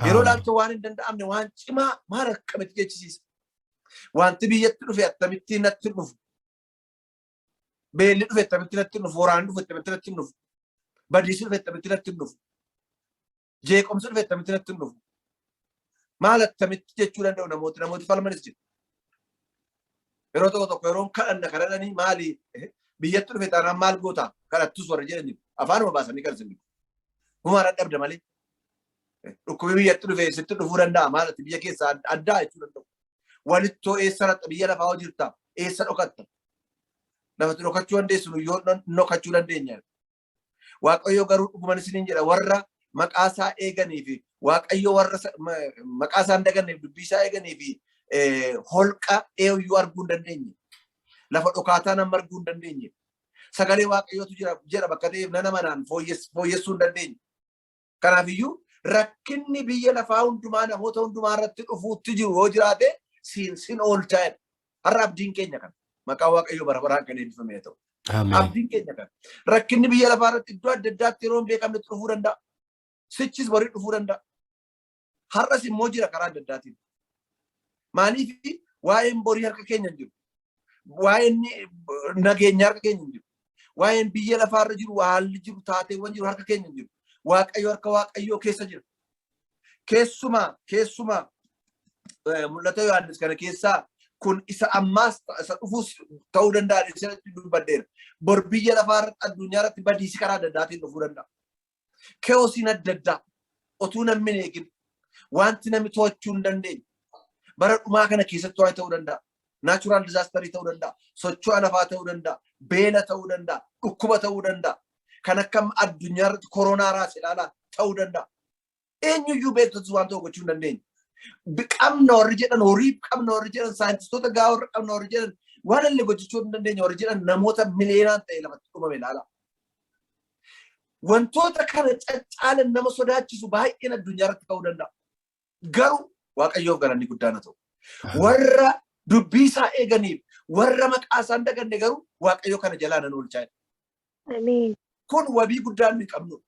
Yeroo ilaaltu waan hin danda'amne, waan cimaa maal akkamitti jechisiisa. Wanti biyyatti dhufe attamitti natti dhufu. Beelli dhufe attamitti natti dhufu. Waraanni dhufe attamitti natti dhufu. Badiisni dhufe attamitti natti hin dhufu? Jeequmsi dhufe attamitti natti hin dhufu? Maal attamitti jechuu danda'u namooti? Namooti falmanis jiru. Yeroo tokko tokko yeroon kadhanna kadhatanii maali biyyatti dhufe taanaan maal goota kadhattus warra jedhan jiru. Afaanuma baasanii kan isin humaan dhabda malee. Dhukkubi biyyatti dhufe sitti dhufuu danda'a, maal ati biyya keessaa addaa jechuu danda'u. Walittoo eessa ratta, biyya lafaa hoo jirta, eessa dhokatta? Lafatti dhokachuu dandeessu nu yoo dhokachuu dandeenya. Waaqayyo garuu dhuguman isiniin jedha, warra maqaa isaa eeganii fi Waaqayyo warra maqaa isaa hin daganneef, dubbii isaa eeganii fi holqa eenyuyyuu arguu hin dandeenye. Lafa dhokaataa nama arguu hin dandeenye. Sagalee Waaqayyootu jira jedha bakka ta'eef nana manaan fooyyessuu hin dandeenye. Kanaafiyyuu rakkinni biyya lafaa hundumaa namoota hundumaa irratti dhufuutti jiru yoo jiraate siin sin oolchaa jedha. Har'a abdiin keenya kana. Maqaa Waaqayyoo bara baraan kan eebbifame haa ta'u. Ameen. Abdiin keenya kana. Rakkinni biyya lafaa irratti iddoo adda addaatti yeroo hin beekamnetti dhufuu danda'a. Sichis borii dhufuu danda'a. Har'as immoo jira karaa adda addaatiin. Maaliif waa'een borii harka keenya hin jiru. Waa'een nageenya harka keenya hin jiru. Waa'een biyya lafaarra jiru, haalli jiru, taateewwan jiru harka keenya hin jiru. Waaqayyo harka Waaqayyoo keessa jira. Keessumaa mul'ata Yohaannis kana keessaa kun isa ammaas isa dhufuus ta'uu danda'a isatti dubbadheera. Bor biyya lafaarratti, addunyaa irratti badiisi karaa adda addaatiin dhufuu danda'a. Chaosiin adda addaa otuu namni hin eegin, wanti namni to'achuu hin dandeenye bara dhumaa kana keessatti waan ta'uu danda'a. Natural disasterii ta'uu danda'a. Socho'a lafaa ta'uu danda'a. Beela ta'uu danda'a. Dhukkuba ta'uu danda'a. Kan akka addunyaa irratti koronaa raase ilaalaa ta'uu danda'a. Eenyuyyuu beektotis waan ta'u gochuu hin dandeenye. Qabna warri jedhan, horii qabna warri jedhan, saayintistoota gaa warri qabna warri jedhan, waan illee gochuu hin dandeenye warri jedhan, namoota miliyoonaan ta'e lafatti dhumame ilaala. Wantoota kana caccaalan nama sodaachisu baay'een addunyaa irratti ka'uu danda'a. Garuu Waaqayyoof galanni guddaan haa ta'u. Warra dubbii isaa eeganiif, warra maqaa isaa hin daganne garuu Waaqayyo kana jalaa nan oolchaa jedha. Ameen. Kun wabii guddaa nuyi qabnu.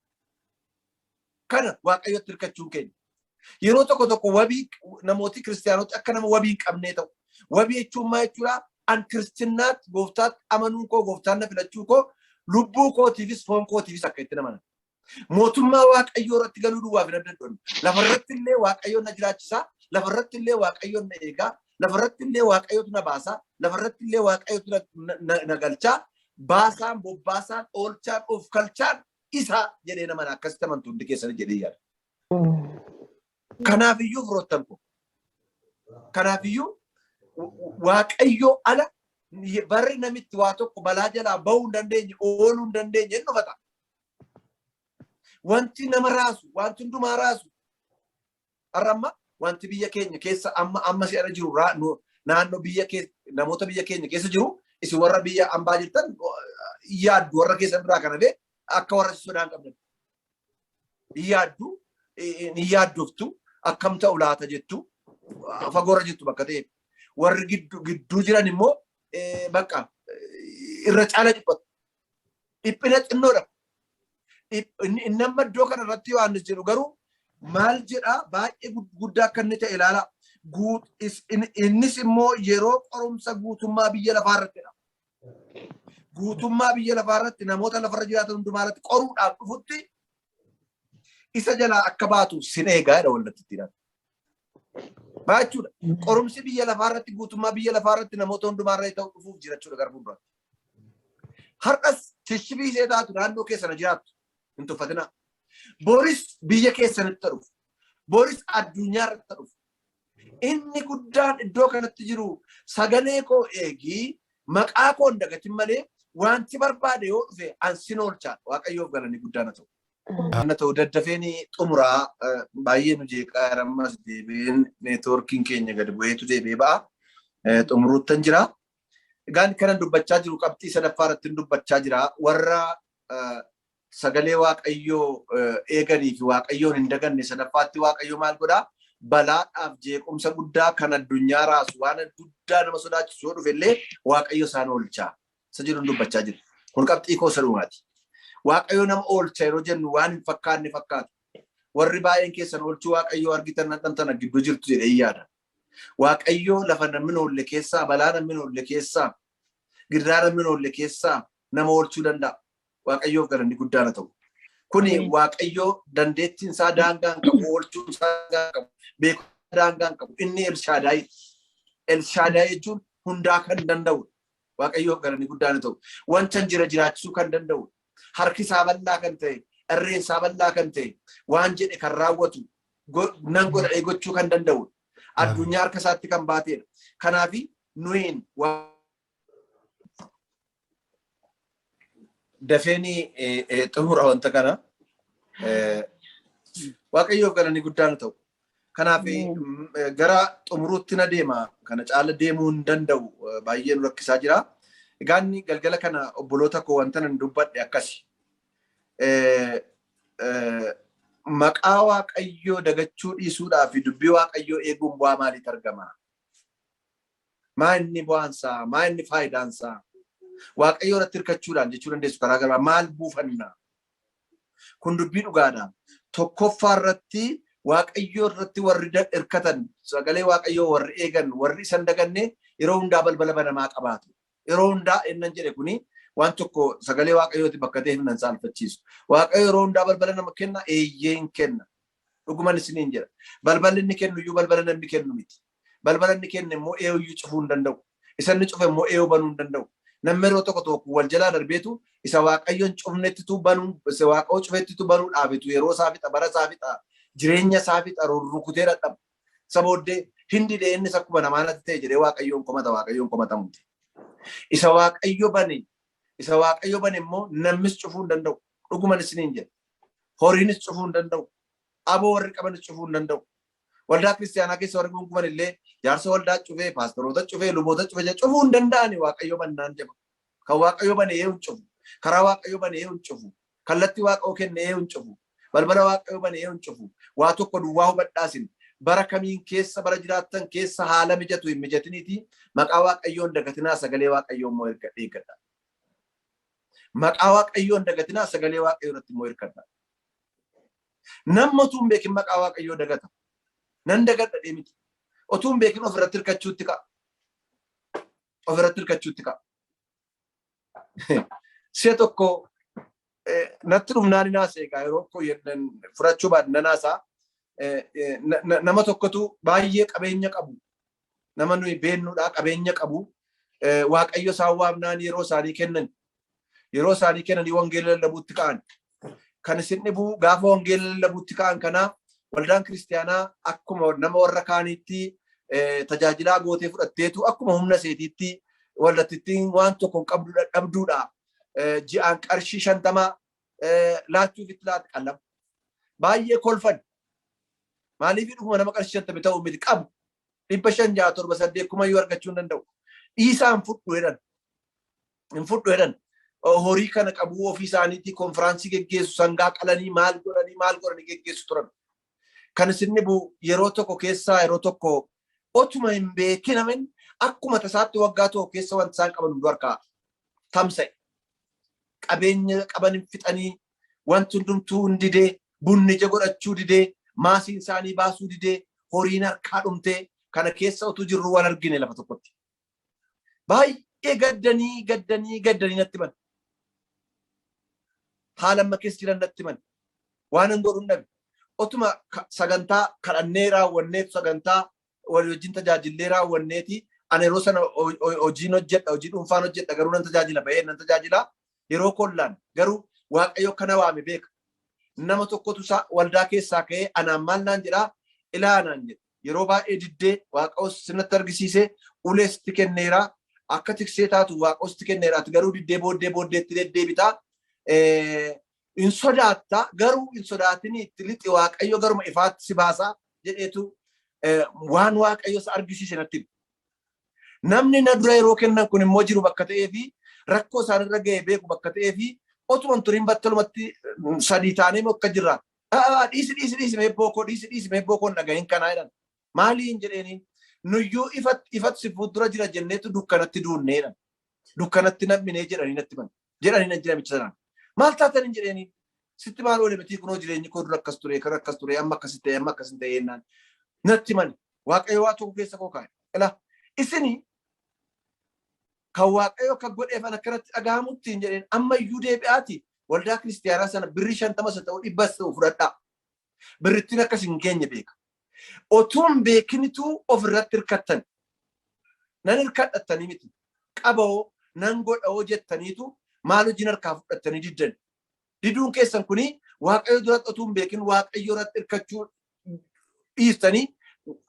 Kana Waaqayyotti hirkachuun keenya. Yeroo tokko tokko wabii namooti kiristaanoti akka nama wabii hin qabnee ta'u. Wabii jechuun maal jechuudha? An kiristaanaatti gooftaatti amanuun koo, gooftaan na filachuu koo, lubbuu kootiifis foon kootiifis akka itti namanan. Mootummaa Waaqayyoo irratti galuu duwwaaf hin abdadhu. Lafarratti illee Waaqayyoon na jiraachisaa, lafarratti illee Waaqayyoon na eegaa, lafarratti illee Waaqayyootu na baasaa, lafarratti illee Waaqayyootu na galchaa, baasaan, bobbaasaan, oolchaan, of kalchaan isaa jedhee nama akkasitti amantu hundi keessanii jedhee yaada. Kanaaf iyyuu firoottan koo. Kanaaf iyyuu Waaqayyoo ala barri namitti waa tokko balaa jalaa bahuu hin dandeenye, ooluu hin dandeenye hin dhufata. Wanti nama raasu, wanti hundumaa raasu. Har'a amma wanti biyya keenya keessa amma amma si'ana jiru, naannoo biyya keessa, namoota biyya keenya keessa jiru, isin warra biyya ambaa jirtan yaaddu, warra keessan biraa kan hafe akka warra sodaan qabdan. Yaaddu, hin yaaddoftu, akkam ta'u laata jettu, fagoorra jirtu bakka ta'eef. Warri gidduu jiran immoo bakka irra caala dhiphatu. Dhiphina xinnoodha. Inni amma iddoo kana irratti Yohaannis jedhu garuu maal jedhaa? Baay'ee guddaa akka inni ta'e ilaala. Innis immoo yeroo qorumsa guutummaa biyya lafaa irrattidha. Guutummaa biyya lafaa irratti namoota lafarra jiraatan hundumaa irratti qoruudhaaf dhufutti isa jalaa akka baatu sin eegaa jedha wallattiidhaan. Baachuudha. Qorumsi biyya lafaa irratti, guutummaa biyya lafaa irratti, namoota hundumaa irratti ta'u dhufuuf jira jechuudha gara fuulduraatti. Har'as tishbii ishee taatu naannoo keessana jiraattu hin tuffatinaa. Boris biyya keessanitti dhufu. Boris addunyaa irratti dhufu. Inni guddaan iddoo kanatti jiru sagalee koo eegii, maqaa koo hin dagatin malee, wanti barbaade yoo dhufe an sin oolchaa. Waaqayyoof galanni guddaan haa ta'u. Ana ta'u daddafeen xumuraa, baay'ee nu jeeqaa ammas deebi'een networkiin keenya gadi bu'eetu deebi'ee ba'a. Xumuruuttan jira. Egaan kanan dubbachaa jiru qabxii sadaffaa irratti dubbachaa jira. Warra sagalee Waaqayyoo eeganii fi Waaqayyoon hin daganne sadaffaatti Waaqayyo maal godhaa? Balaadhaaf jeequmsa guddaa kan addunyaa raasu, waan guddaa nama sodaachisu yoo dhufe illee Waaqayyo isaan oolchaa. Isa jedhuun dubbachaa jira. Kun qabxii koo isa dhumaati. Waaqayyo nama oolcha yeroo jennu waan hin fakkaanne fakkaata. Warri baay'een keessan oolchuu Waaqayyoo argitan dhandhamtan gidduu jirtu jedhee yaada. Waaqayyo lafa namni oolle keessaa, balaa namni oolle keessaa, gidiraa namni oolle keessaa nama oolchuu danda'a. Waaqayyoof galanni guddaan haa ta'u. Kuni Waaqayyoo dandeettiin isaa daangaa hin qabu, oolchuun isaa daangaa hin qabu, beekumsa daangaa hin qabu. Inni Elshaadaay. Elshaadaay jechuun hundaa kan danda'u. Waaqayyoof galanni guddaan ta'u. Wanta jira jiraachisuu kan danda'u. Harki isaa bal'aa kan ta'e, irreen isaa bal'aa kan ta'e, waan jedhe kan raawwatu, nan godhadhee gochuu kan danda'u. Addunyaa harka isaatti kan baatedha. Kanaaf nuyin dafeenii xumura wanta kana. Waaqayyoof galanni guddaan ta'u. Kanaaf gara xumuruutti na deema. Kana caala deemuu hin danda'u. Baay'ee nu rakkisaa jira. Egaa inni galgala kana obboloota koo wanta nan dubbadhe akkasi. Maqaa Waaqayyoo dagachuu dhiisuudhaa fi dubbii Waaqayyoo eeguun bu'aa maaliitu argama? Maa inni bu'aansaa? Maa inni faayidaansaa? Waaqayyoo irratti hirkachuudhaan jechuu dandeessu karaa garaa maal buufanna? Kun dubbii dhugaadha. Tokkoffaa irratti Waaqayyoo irratti warri hirkatan, sagalee Waaqayyoo warri eegan, warri isan daganne yeroo hundaa balbala banamaa qabaatu. Yeroo hundaa innan jedhe kuni waan tokko sagalee Waaqayyooti bakka ta'eef nan saalfachiisu. Waaqayyo yeroo hundaa balbala nama kenna, eeyyee hin kenna. Dhuguman isiniin jedha. Balballi inni kennu iyyuu balbala namni kennu miti. Balbala inni kenne immoo eeyyuu cufuu hin danda'u. Isa inni cufe immoo eeyyuu banuu hin danda'u. Namni yeroo tokko tokko wal jalaa darbeetu isa Waaqayyoon cufnettitu banuu, isa Waaqayyoo cufettitu banuu dhaabetu yeroo isaa fixa, bara isaa fixa, jireenya isaa fixa, rurrukutee dadhaba. Isa booddee hin didee innis akkuma namaa natti ta'e jedhee Waaqayyoon komata, Waaqayyoon komatamuuti. Isa Waaqayyo bane, isa Waaqayyo bane immoo namnis cufuu hin danda'u. Dhuguman isiniin jedha. Horiinis cufuu hin danda'u. Aboo warri qabanis cufuu hin danda'u. Waldaa kiristaanaa keessa warri gunguman illee jaarsa waldaa cufee, paastoroota cufee, luboota cufee cufuu hin danda'ani Waaqayyo bannaan jedha. Kan Waaqayyo bane hin cufu. Karaa Waaqayyo bane hin cufu. Kallattii Waaqayyo kenne hin cufu. Balbala Waaqayyo bane hin cufu. Waa tokko duwwaa hubadhaasin. Bara kamiin keessa bara jiraattan keessa haala mijatu hin mijatiniiti maqaa Waaqayyoon dagatinaa sagalee Waaqayyoo immoo eeggadha. Maqaa Waaqayyoon dagatinaa sagalee Waaqayyoo irratti immoo hirkadha. Namni utuu hin beekin maqaa Waaqayyoo dagata. Nan dagadha deemiti. Utuu hin beekin ofirratti hirkachuutti ka'a. Ofirratti hirkachuutti ka'a. Si'a tokko natti dhufnaan naasa egaa yeroo koo fudhachuu baadhu nan haasaa. Nama tokkotu baay'ee qabeenya qabu. Nama nuyi beennudha qabeenya qabu. Waaqayyo isaan waamnaan yeroo isaanii kennan. Yeroo isaanii kennanii wangeela lallabuutti ka'an. Kan isin dhibu gaafa wangeela lallabuutti ka'an kanaa waldaan kiristaanaa akkuma nama warra kaaniitti tajaajilaa gootee fudhatteetu akkuma humna seetiitti waldattittiin waan tokko hin qabdu dadhabduudha. Ji'aan qarshii 50 laachuuf itti laata qallaba. Baay'ee kolfan. Maaliif dhuguma nama qarshii 50 ta'uu miti qabu. 500 6 7 8 kumayyuu argachuu hin danda'u. Dhiisaan fudhu jedhan. Hin fudhu jedhan. Horii kana qabu ofii isaaniitii konfiraansii geggeessu sangaa qalanii maal godhanii maal godhanii geggeessu turan. Kan isin dhibu yeroo tokko keessaa yeroo tokko otuma hin beekin amin akkuma tasaatti waggaa tokko keessa wanti isaan qaban hundu harkaa tamsa'e. Qabeenya qaban hin fixanii wanti hundumtuu hin didee bunni ija godhachuu didee maasiin isaanii baasuu didee horiin harkaa dhumtee kana keessa utuu jirru waan argine lafa tokkotti. Baay'ee gaddanii gaddanii gaddanii natti himan. Haala amma keessa jiran natti himan. Waan hin godhu hin dhabe. Otuma sagantaa kadhannee raawwanneetu sagantaa walii wajjin tajaajillee raawwanneeti. Ani yeroo sana hojiin hojjedha, hojii dhuunfaan hojjedha garuu nan tajaajila ba'ee nan tajaajila. Yeroo kollaan garuu Waaqayyo kana waame beeka. Nama tokkotu isaa waldaa keessaa ka'ee anaan maal naan jedhaa ilaa naan jedhe. Yeroo baay'ee diddee Waaqayyo sinatti argisiisee ulee sitti kenneera. Akka tiksee taatu Waaqayyo sitti kenneera. Ati garuu diddee booddee booddeetti deddeebitaa. Hin sodaatta garuu hin sodaatinii itti lixi Waaqayyo garuma ifaatti si baasaa jedheetu waan Waaqayyo isa argisiise natti hime. Namni na dura yeroo kennan kun immoo jiru bakka ta'ee fi rakkoo isaanirra ga'e beeku bakka ta'ee fi otuma hin turin battalumatti sadii taanee akka jirra. Dhiisi dhiisi dhiisi mee bookoo dhiisi dhiisi mee bookoo hin dhagahin kanaa jedhan. Maalii hin jedheeni nuyyuu ifatu si fuuldura jira jenneetu dukkanatti duunnee jedhan. Dukkanatti nam'inee jedhanii natti himan. Jedhanii nan jira micha sanaan. Maal taatan hin jedheeni sitti maal oole miti kunoo jireenyi koo dura akkas ture kan akkas ture amma akkas ta'e amma akkas hin ta'e jennaan natti himani. Waaqayyo waa tokko keessa koo kaa'e. Ilaa isini kan Waaqayyo akka godheef an akkanatti dhaga'amutti hin jedheen amma iyyuu deebi'aati Waldaa kiristiyaanaa sana birrii 50 haa ta'u 100 ta'u fudhadhaa. Birrittiin akkas hin geenye beeka. Otuun beekinituu of irratti hirkattan. Nan hirkadhattanii miti. Qaboo nan godhoo jettaniitu maal hojiin harkaa fudhattanii diddan. Diduun keessan kuni Waaqayyo duratti otuun beekin Waaqayyo irratti hirkachuu dhiistanii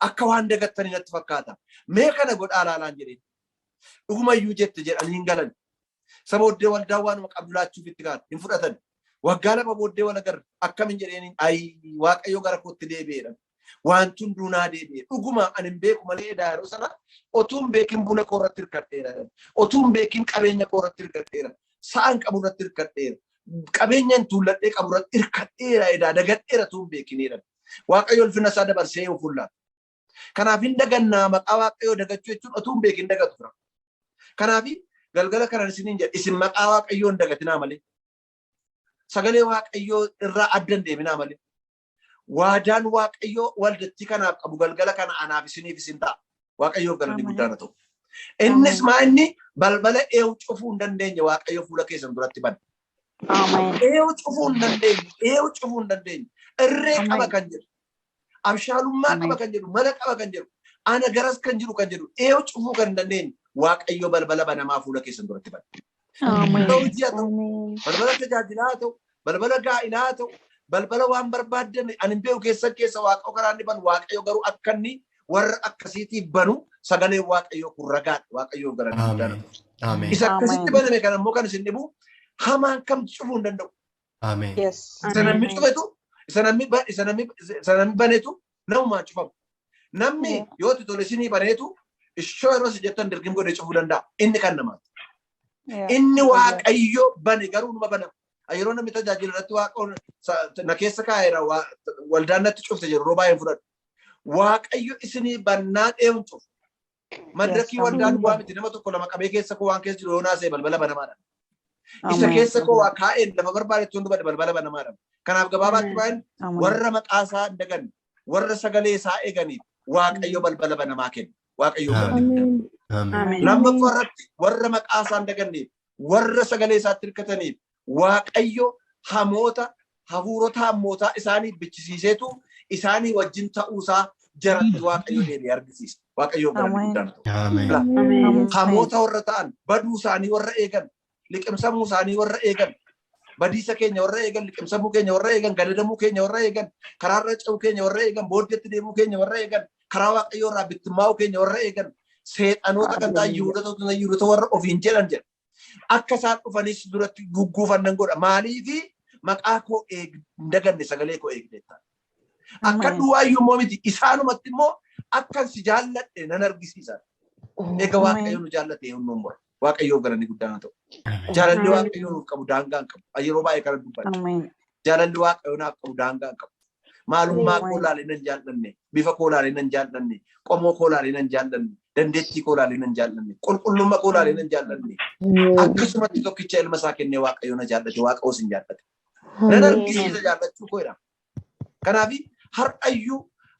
akka waan dagattanii natti fakkaata. Mee kana godhaa laalaan jedheen. Dhugumayyuu jette jedhanii hin galan. Isa booddee waldaan waanuma qabdu laachuuf itti kaate hin fudhatan. Waggaa 2 booddee wal agarre akkamin jedheen ayi Waaqayyo gara kootti deebi'eedha. Wanti hunduu naa deebi'e. Dhuguma ani hin beeku malee edaa yeroo sana otuun beekin buna koo irratti hirkadheera. Otuun beekin qabeenya koo irratti hirkadheera. Sa'an qabu irratti hirkadheera. Qabeenya hin tuulladhee qabu irratti hirkadheera edaa dagadheera tuun beekineedha. Waaqayyo ulfina isaa dabarsee of fullaata. Kanaaf hin dagannaa maqaa Waaqayyoo dagachuu jechuun otuu hin beekin dagatu fira. Kanaaf galgala kanan isiniin jedha isin maqaa Waaqayyoo hin dagatinaa malee. Sagalee Waaqayyoo irraa adda hin deeminaa malee. Waadaan Waaqayyoo waldattii kanaaf qabu galgala kana anaaf isiniif isin ta'a. Waaqayyoof galanni guddaan haa ta'u. Innis maa inni balbala eewu cufuu hin dandeenye Waaqayyo fuula keessan duratti bana. Eewu cufuu hin dandeenye, eewu cufuu hin dandeenye. Irree qaba kan jedhu, abshaalummaa qaba kan jedhu, mala qaba kan jedhu, ana garas kan jiru kan jedhu, eewu cufuu kan hin dandeenye Waaqayyo balbala banamaa fuula keessan duratti bana. Balbala hojii haa ta'u, balbala tajaajilaa haa ta'u, balbala gaa'ilaa haa ta'u, balbala waan barbaaddan ani hin beeku keessan keessa Waaqayyo karaa inni banu Waaqayyo garuu akka inni warra akkasiitiif banu sagaleen Waaqayyoo kun ragaadha. Waaqayyoof galanni guddaan haa ta'u. Ameen. Isa akkasitti baname kan ammoo kan isin dhibu hamaan kam cufuu hin danda'u. Ameen. Yes. Isa namni cufetu, isa namni banetu namumaan cufamu. Namni yoo itti tole isinii baneetu ishoo yeroo isin jettan dirqim godhee cufuu danda'a. Inni kan namaati. Inni Waaqayyo bane garuu numa banama. Yeroo namni tajaajila irratti Waaqayyo na keessa kaa'eera waldaan natti cufte jedhu yeroo baay'een fudhadhu. Waaqayyo isinii bannaan eenyuun cufu. Madrakii waldaan duwwaa miti nama tokko lama qabee keessa koo waan keessa jiru yoo naasa'e balbala banamaadha. Isa keessa koo waa kaa'een lafa barbaadetti hunduma balbala banamaadha. Kanaaf gabaabaatti baay'een warra maqaa isaa hin daganne warra sagalee isaa eeganiif Waaqayyo balbala banamaa kenna. Waaqayyo Ameen. Lammaffaa irratti warra maqaa isaa hin daganneef warra sagalee isaatti hirkataniif Waaqayyo hamoota hafuurota hammootaa isaanii bichisiiseetu isaanii wajjin ta'uusaa jaratti Waaqayyo deebi'ee argisiisa. Waaqayyo galanni guddaan haa ta'u. Ameen. Hamoota warra ta'an baduu isaanii warra eegan liqimsamuu isaanii warra eegan badiisa keenya warra eegan liqimsamuu keenya warra eegan gadadamuu keenya warra eegan karaarra ce'uu keenya warra eegan booddeetti deemuu keenya warra eegan karaa Waaqayyoo irraa bittimmaa'uu keenya warra eegan seexanoota kan ta'an Yihuudoota Yihuudoota warra ofiin jedhan jedha. Akka isaan dhufanis duratti gugguufan nan godha. Maaliifi maqaa koo eeg hin daganne sagalee koo eegdeetta. Akka duwwaayyuu immoo miti isaanumatti immoo akkan si jaalladhe nan argisiisa. Eega Waaqayyo nu jaallate eenyuun mura. Waaqayyoof galanni guddaan haa ta'u. Jaalalli Waaqayyo nuuf qabu daangaa hin qabu. Yeroo baay'ee kana dubbadha. Jaalalli Waaqayyo naaf qabu daangaa hin qabu. Maalummaa koo laalee nan jaallanne, bifa koo laalee nan jaallanne, qomoo koo laalee nan jaallanne, dandeettii koo laalee nan jaallanne, qulqullummaa koo laalee nan jaallanne. Akkasumatti tokkicha ilma isaa kennee Waaqayyo na jaallate, Waaqayyoos hin jaallate. Nan argisiisa jaallachuu koo jedha. Kanaaf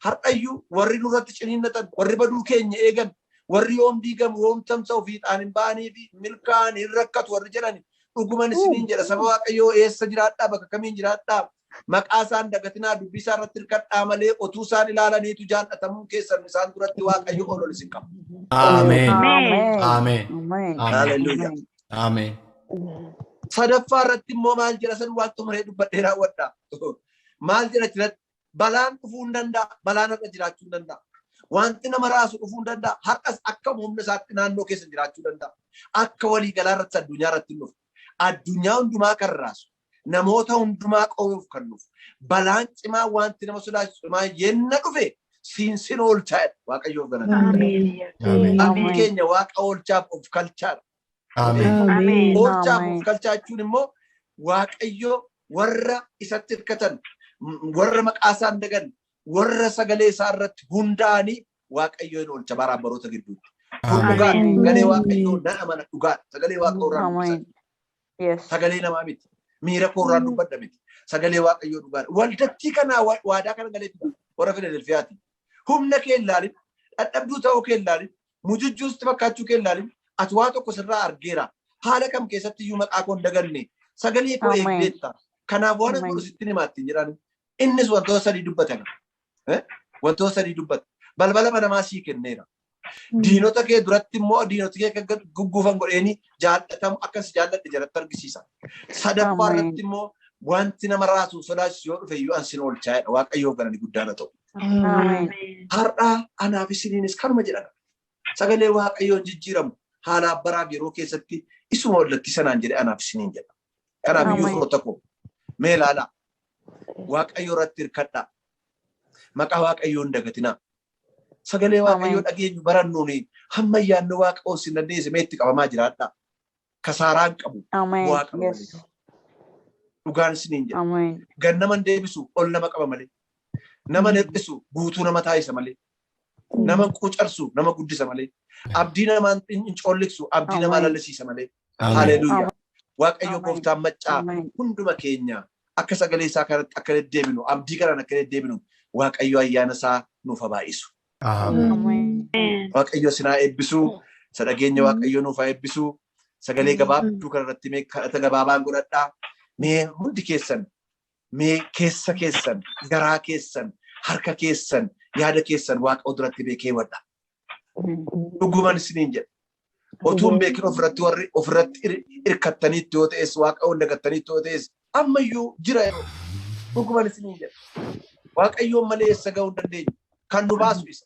har'ayyuu warri nurratti ciniinnatan, warri baduu keenya eegan, warri yoom diigamu, yoom tamsa'u fiixaan hin ba'anii fi milkaa'an hin rakkatu warri jedhan dhuguman isiniin jedha saba Waaqayyoo eessa jiraadhaa bakka kamiin jiraadhaa maqaa isaan dagatinaa dubbii isaa irratti hirkadhaa malee otuu isaan ilaalaniitu jaallatamuu keessan isaan duratti Waaqayyo ol ol isin qaba. Ameen. Ameen. Ameen. Hallelujah. Ameen. Sadaffaa irratti immoo maal jedha san waan xumuree dubbadhee raawwadha. Maal jedha achirratti balaan dhufuu hin danda'a, balaan har'a jiraachuu hin danda'a. Wanti nama raasu dhufuu hin danda'a. Har'as akka humna isaatti naannoo keessa jiraachuu danda'a. Akka waliigalaa irratti addunyaa irratti hin dhufu. Addunyaa hundumaa kan raasu, namoota hundumaa qoruuf kan dhufu, balaan cimaa wanti nama sodaachisu cimaa yenna dhufe siinsin oolchaa jedha. Waaqayyoof galata. Ameen. Waaqni keenya Waaqa oolchaaf of kalchaadha. Ameen. Oolchaaf of kalchaa jechuun immoo Waaqayyo warra isatti hirkatan, warra maqaa isaa hin daganne, warra sagalee isaa irratti hundaa'anii Waaqayyo hin oolcha baraan baroota gidduutti. Kun dhugaadha. Sagalee Waaqayyoo nan amana dhugaadha. Sagalee Waaqayyoo irraa dubbisa. Sagalee namaa miti. Miira koo irraan dubbadha miti. Sagalee Waaqayyoo dhugaadha. Waldattii kanaa waadaa kana galee jira. Warra Filadelfiyaati. Humna kee hin ilaalin, dadhabduu ta'uu kee hin ilaalin, mujujjuusti fakkaachuu kee hin ilaalin, ati waa tokko sirraa argeera. Haala kam keessatti iyyuu maqaa koo hin daganne. Sagalee koo eegdeetta. Kanaaf waan godhu sitti himaa ittiin jedhaan. Innis wantoota sadii dubbata. Wantoota sadii dubbata. Balbala banamaa sii kenneera. Diinota kee duratti immoo diinota kee akka gugguufan godheeni jaallatamu akka si jaalladhe jalatti argisiisa. Sadaffaa irratti immoo wanti nama raasu sodaachisu yoo dhufe iyyuu an sin oolchaa jedha. Waaqayyoof galanni guddaan haa ta'u. Har'aa anaaf isiniinis kanuma jedhama. Sagalee Waaqayyoon jijjiiramu haala baraaf yeroo keessatti isuma wallatti sanaan jedhe anaaf isiniin jedha. Kanaaf iyyuu firoota koo mee ilaalaa. Waaqayyo irratti hirkadhaa. Maqaa Waaqayyoo hin dagatinaa. Sagalee Waaqayyoo dhageenyu barannuuni hamma yaadnu Waaqa sin dandeesse mee itti qabamaa jiraadhaa. Kasaaraan qabu bu'aa qaba malee. Dhugaan isiniin jedha. Gan nama hin deebisu ol nama qaba malee. Nama hir'isu guutuu nama taasisa malee. Nama quucarsu nama guddisa malee. Abdii namaa hin coolliksu abdii namaa lallisiisa malee. Haleluuyaa. Waaqayyo gooftaan maccaa hunduma keenya akka sagalee isaa kanatti akka deddeebinu abdii kanaan akka deddeebinu Waaqayyo ayyaana isaa nuuf haa baay'isu. Waaqayyo sinaa eebbisuu, sadhageenya Waaqayyo nuuf haa eebbisuu. Sagalee gabaabduu kanarratti mee kadhata gabaabaan godhadhaa. Mee hundi keessan, mee keessa keessan, garaa keessan, harka keessan, yaada keessan Waaqa duratti mee keewwadha. Dhuguman isiniin jedha. Otuu hin beekin ofirratti warri ofirratti hirkattaniitti yoo ta'es Waaqa hunda dagattaniitti yoo ta'es ammayyuu jira yeroo. Dhuguman isiniin jedha. Waaqayyoon malee eessa ga'uu hin dandeenyu. Kan nu baasu isa.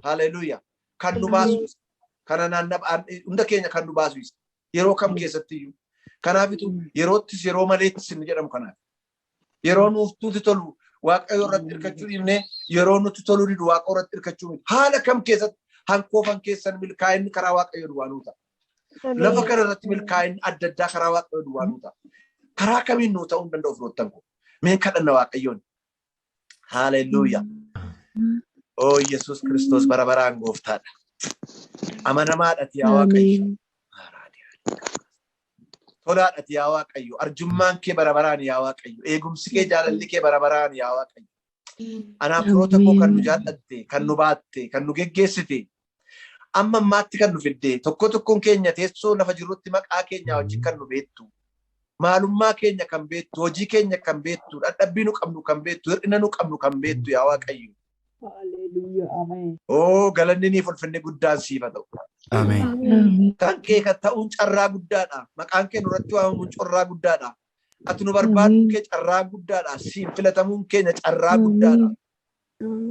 Haleluuyaa. Kan nu baasu isa. Kana naannoo hunda keenya kan nu baasu isa. Yeroo kam keessatti iyyuu. Kanaafitu yeroottis yeroo maleettis inni jedhamu kanaaf. Yeroo nuuf nuti tolu Waaqayyo irratti hirkachuu dhiifnee yeroo nuti toluu didu Waaqa irratti hirkachuu miti. Haala kam keessatti hankoofan keessan milkaa'inni karaa Waaqayyo duwwaa nuu ta'a. Lafa kana irratti milkaa'inni adda addaa karaa Waaqayyo duwwaa nuu ta'a. Karaa kamiin nuu ta'uu hin danda'u firoottan koo. Mee kadhanna Waaqayyoon. Haleluuyaa. Oo Yesuus Kiristoos bara baraan gooftaadha. Amanamaadha yaa Waaqayyo. Tolaadha yaa Waaqayyo. Arjummaan kee bara baraan yaa Waaqayyo. Eegumsi kee jaalalli kee bara baraan yaa Waaqayyo. Anaaf firoota koo kan nu jaallatte, kan nu baatte, kan nu geggeessite, amma ammaatti kan nu fidde, tokko tokkoon keenya teessoo lafa jirrutti maqaa keenya wajjin kan nu beektu, maalummaa keenya kan beektu, hojii keenya kan beektu, dadhabbii nu qabnu kan beektu, hir'ina nu qabnu kan beektu yaa Waaqayyo. Oo galanni niif ulfinni guddaan siif haa ta'u. Ameen. Kan kee kan ta'uun carraa guddaadha. Maqaan kee nurratti waamamuun carraa guddaadha. Ati nu barbaaduun kee carraa guddaadha. Siin filatamuun keenya carraa guddaadha.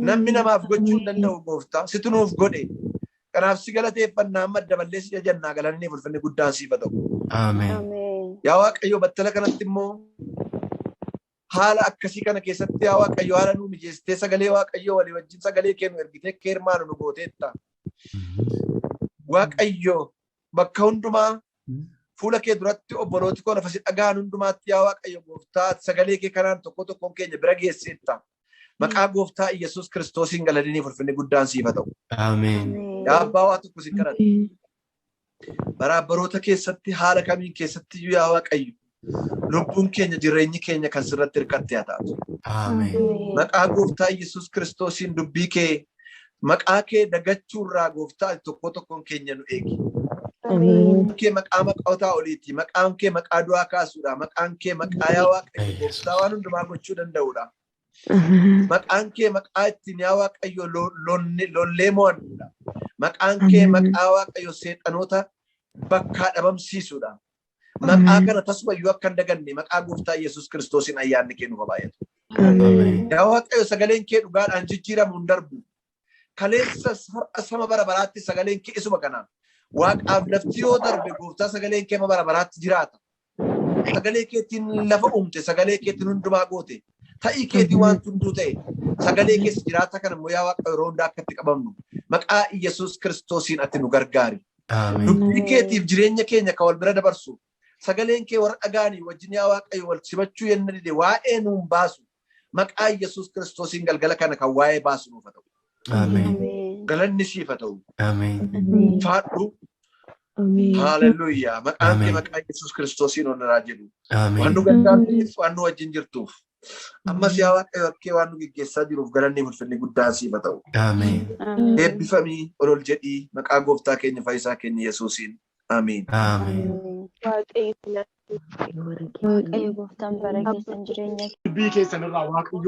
Namni namaaf gochuu hin danda'u gooftaa. Situ nuuf godhe. Kanaaf si galateeffannaa amma daballee si jajannaa galanni niif ulfinni guddaan siif haa ta'u. Ameen. Yaa Waaqayyo battala kanatti immoo haala akkasii kana keessatti yaa Waaqayyo haala nu mijeessitee sagalee Waaqayyo walii wajjin sagalee kee nu ergitee akka hirmaannu nu gooteetta. Waaqayyo bakka hundumaa fuula kee duratti obbolooti koo lafa si dhaga'an hundumaatti yaa Waaqayyo gooftaa sagalee kee kanaan tokko tokkoon keenya bira geesseetta. Maqaa gooftaa Iyyasuus Kiristoosiin galanni ulfinni guddaan siif haa ta'u. Ameen. Yaa abbaa waa tokko si kadhadha. Baraabbaroota keessatti haala kamiin keessatti iyyuu yaa Waaqayyo lubbuun keenya jireenyi keenya kan sirratti hirkatte haa taatu. Ameen. Maqaa gooftaa Iyyasuus Kiristoosiin dubbii kee maqaa kee dagachuurraa gooftaa tokko tokkoon keenya nu eegi. Maqaan kee maqaa maqootaa oliiti. Maqaan kee maqaa du'aa kaasuudha. Maqaan kee maqaa yaa Waaqayyo gooftaa waan hundumaa gochuu danda'uudha. Maqaan kee maqaa ittiin yaa Waaqayyo lollee mo'annudha. Maqaan kee maqaa Waaqayyo seexanoota bakkaa dhabamsiisuudha. Maqaa kana tasuma iyyuu akka hin daganne maqaa gooftaa Yesuus Kiristoosiin ayyaanni kee nuuf haa baay'atu. Ameen. Yaa Waaqayyo sagaleen kee dhugaadhaan jijjiiramu hin darbu. Kaleessa har'a sama bara baraatti sagaleen kee isuma kana. Waaqaaf lafti yoo darbe gooftaa sagaleen kee bara baraatti jiraata. Sagalee keetiin lafa uumte, sagalee keetiin hundumaa goote. Ta'ii keetii waan hunduu ta'e sagalee keessa jiraata kana immoo yaa Waaqayyo yeroo hundaa akka itti qabamnu maqaa Iyyasuus Kiristoosiin ati nu gargaari. Ameen. Dubbii keetiif jireenya keenya kan wal bira dabarsu sagaleen kee warra dhagaanii wajjin yaa Waaqayyo wal simachuu yenna dide waa'ee nuun baasu maqaa Iyyasuus Kiristoosiin galgala kana kan waa'ee baasu nuuf haa ta'u. Ameen. Galanni siif haa ta'u. Ameen. Faadhu. Haleluuyaa. Maqaan kee Ameen. maqaa Iyyasuus Kiristoosiin ol irraa jedhu. Waan nu Ameen. gargaartuuf waan nu wajjin jirtuuf. Ammas yaa Waaqayyo akkee waan nu geggeessaa jiruuf galanni ulfinni guddaan siif haa ta'u. Ameen. Eebbifamii ol ol jedhii maqaa gooftaa keenya fayyisaa keenya Yesuusiin. Ameen. Ameen. Waaqayyo Waaqayyo gooftaan bara keessan jireenya Dubbii keessan irraa Waaqayyo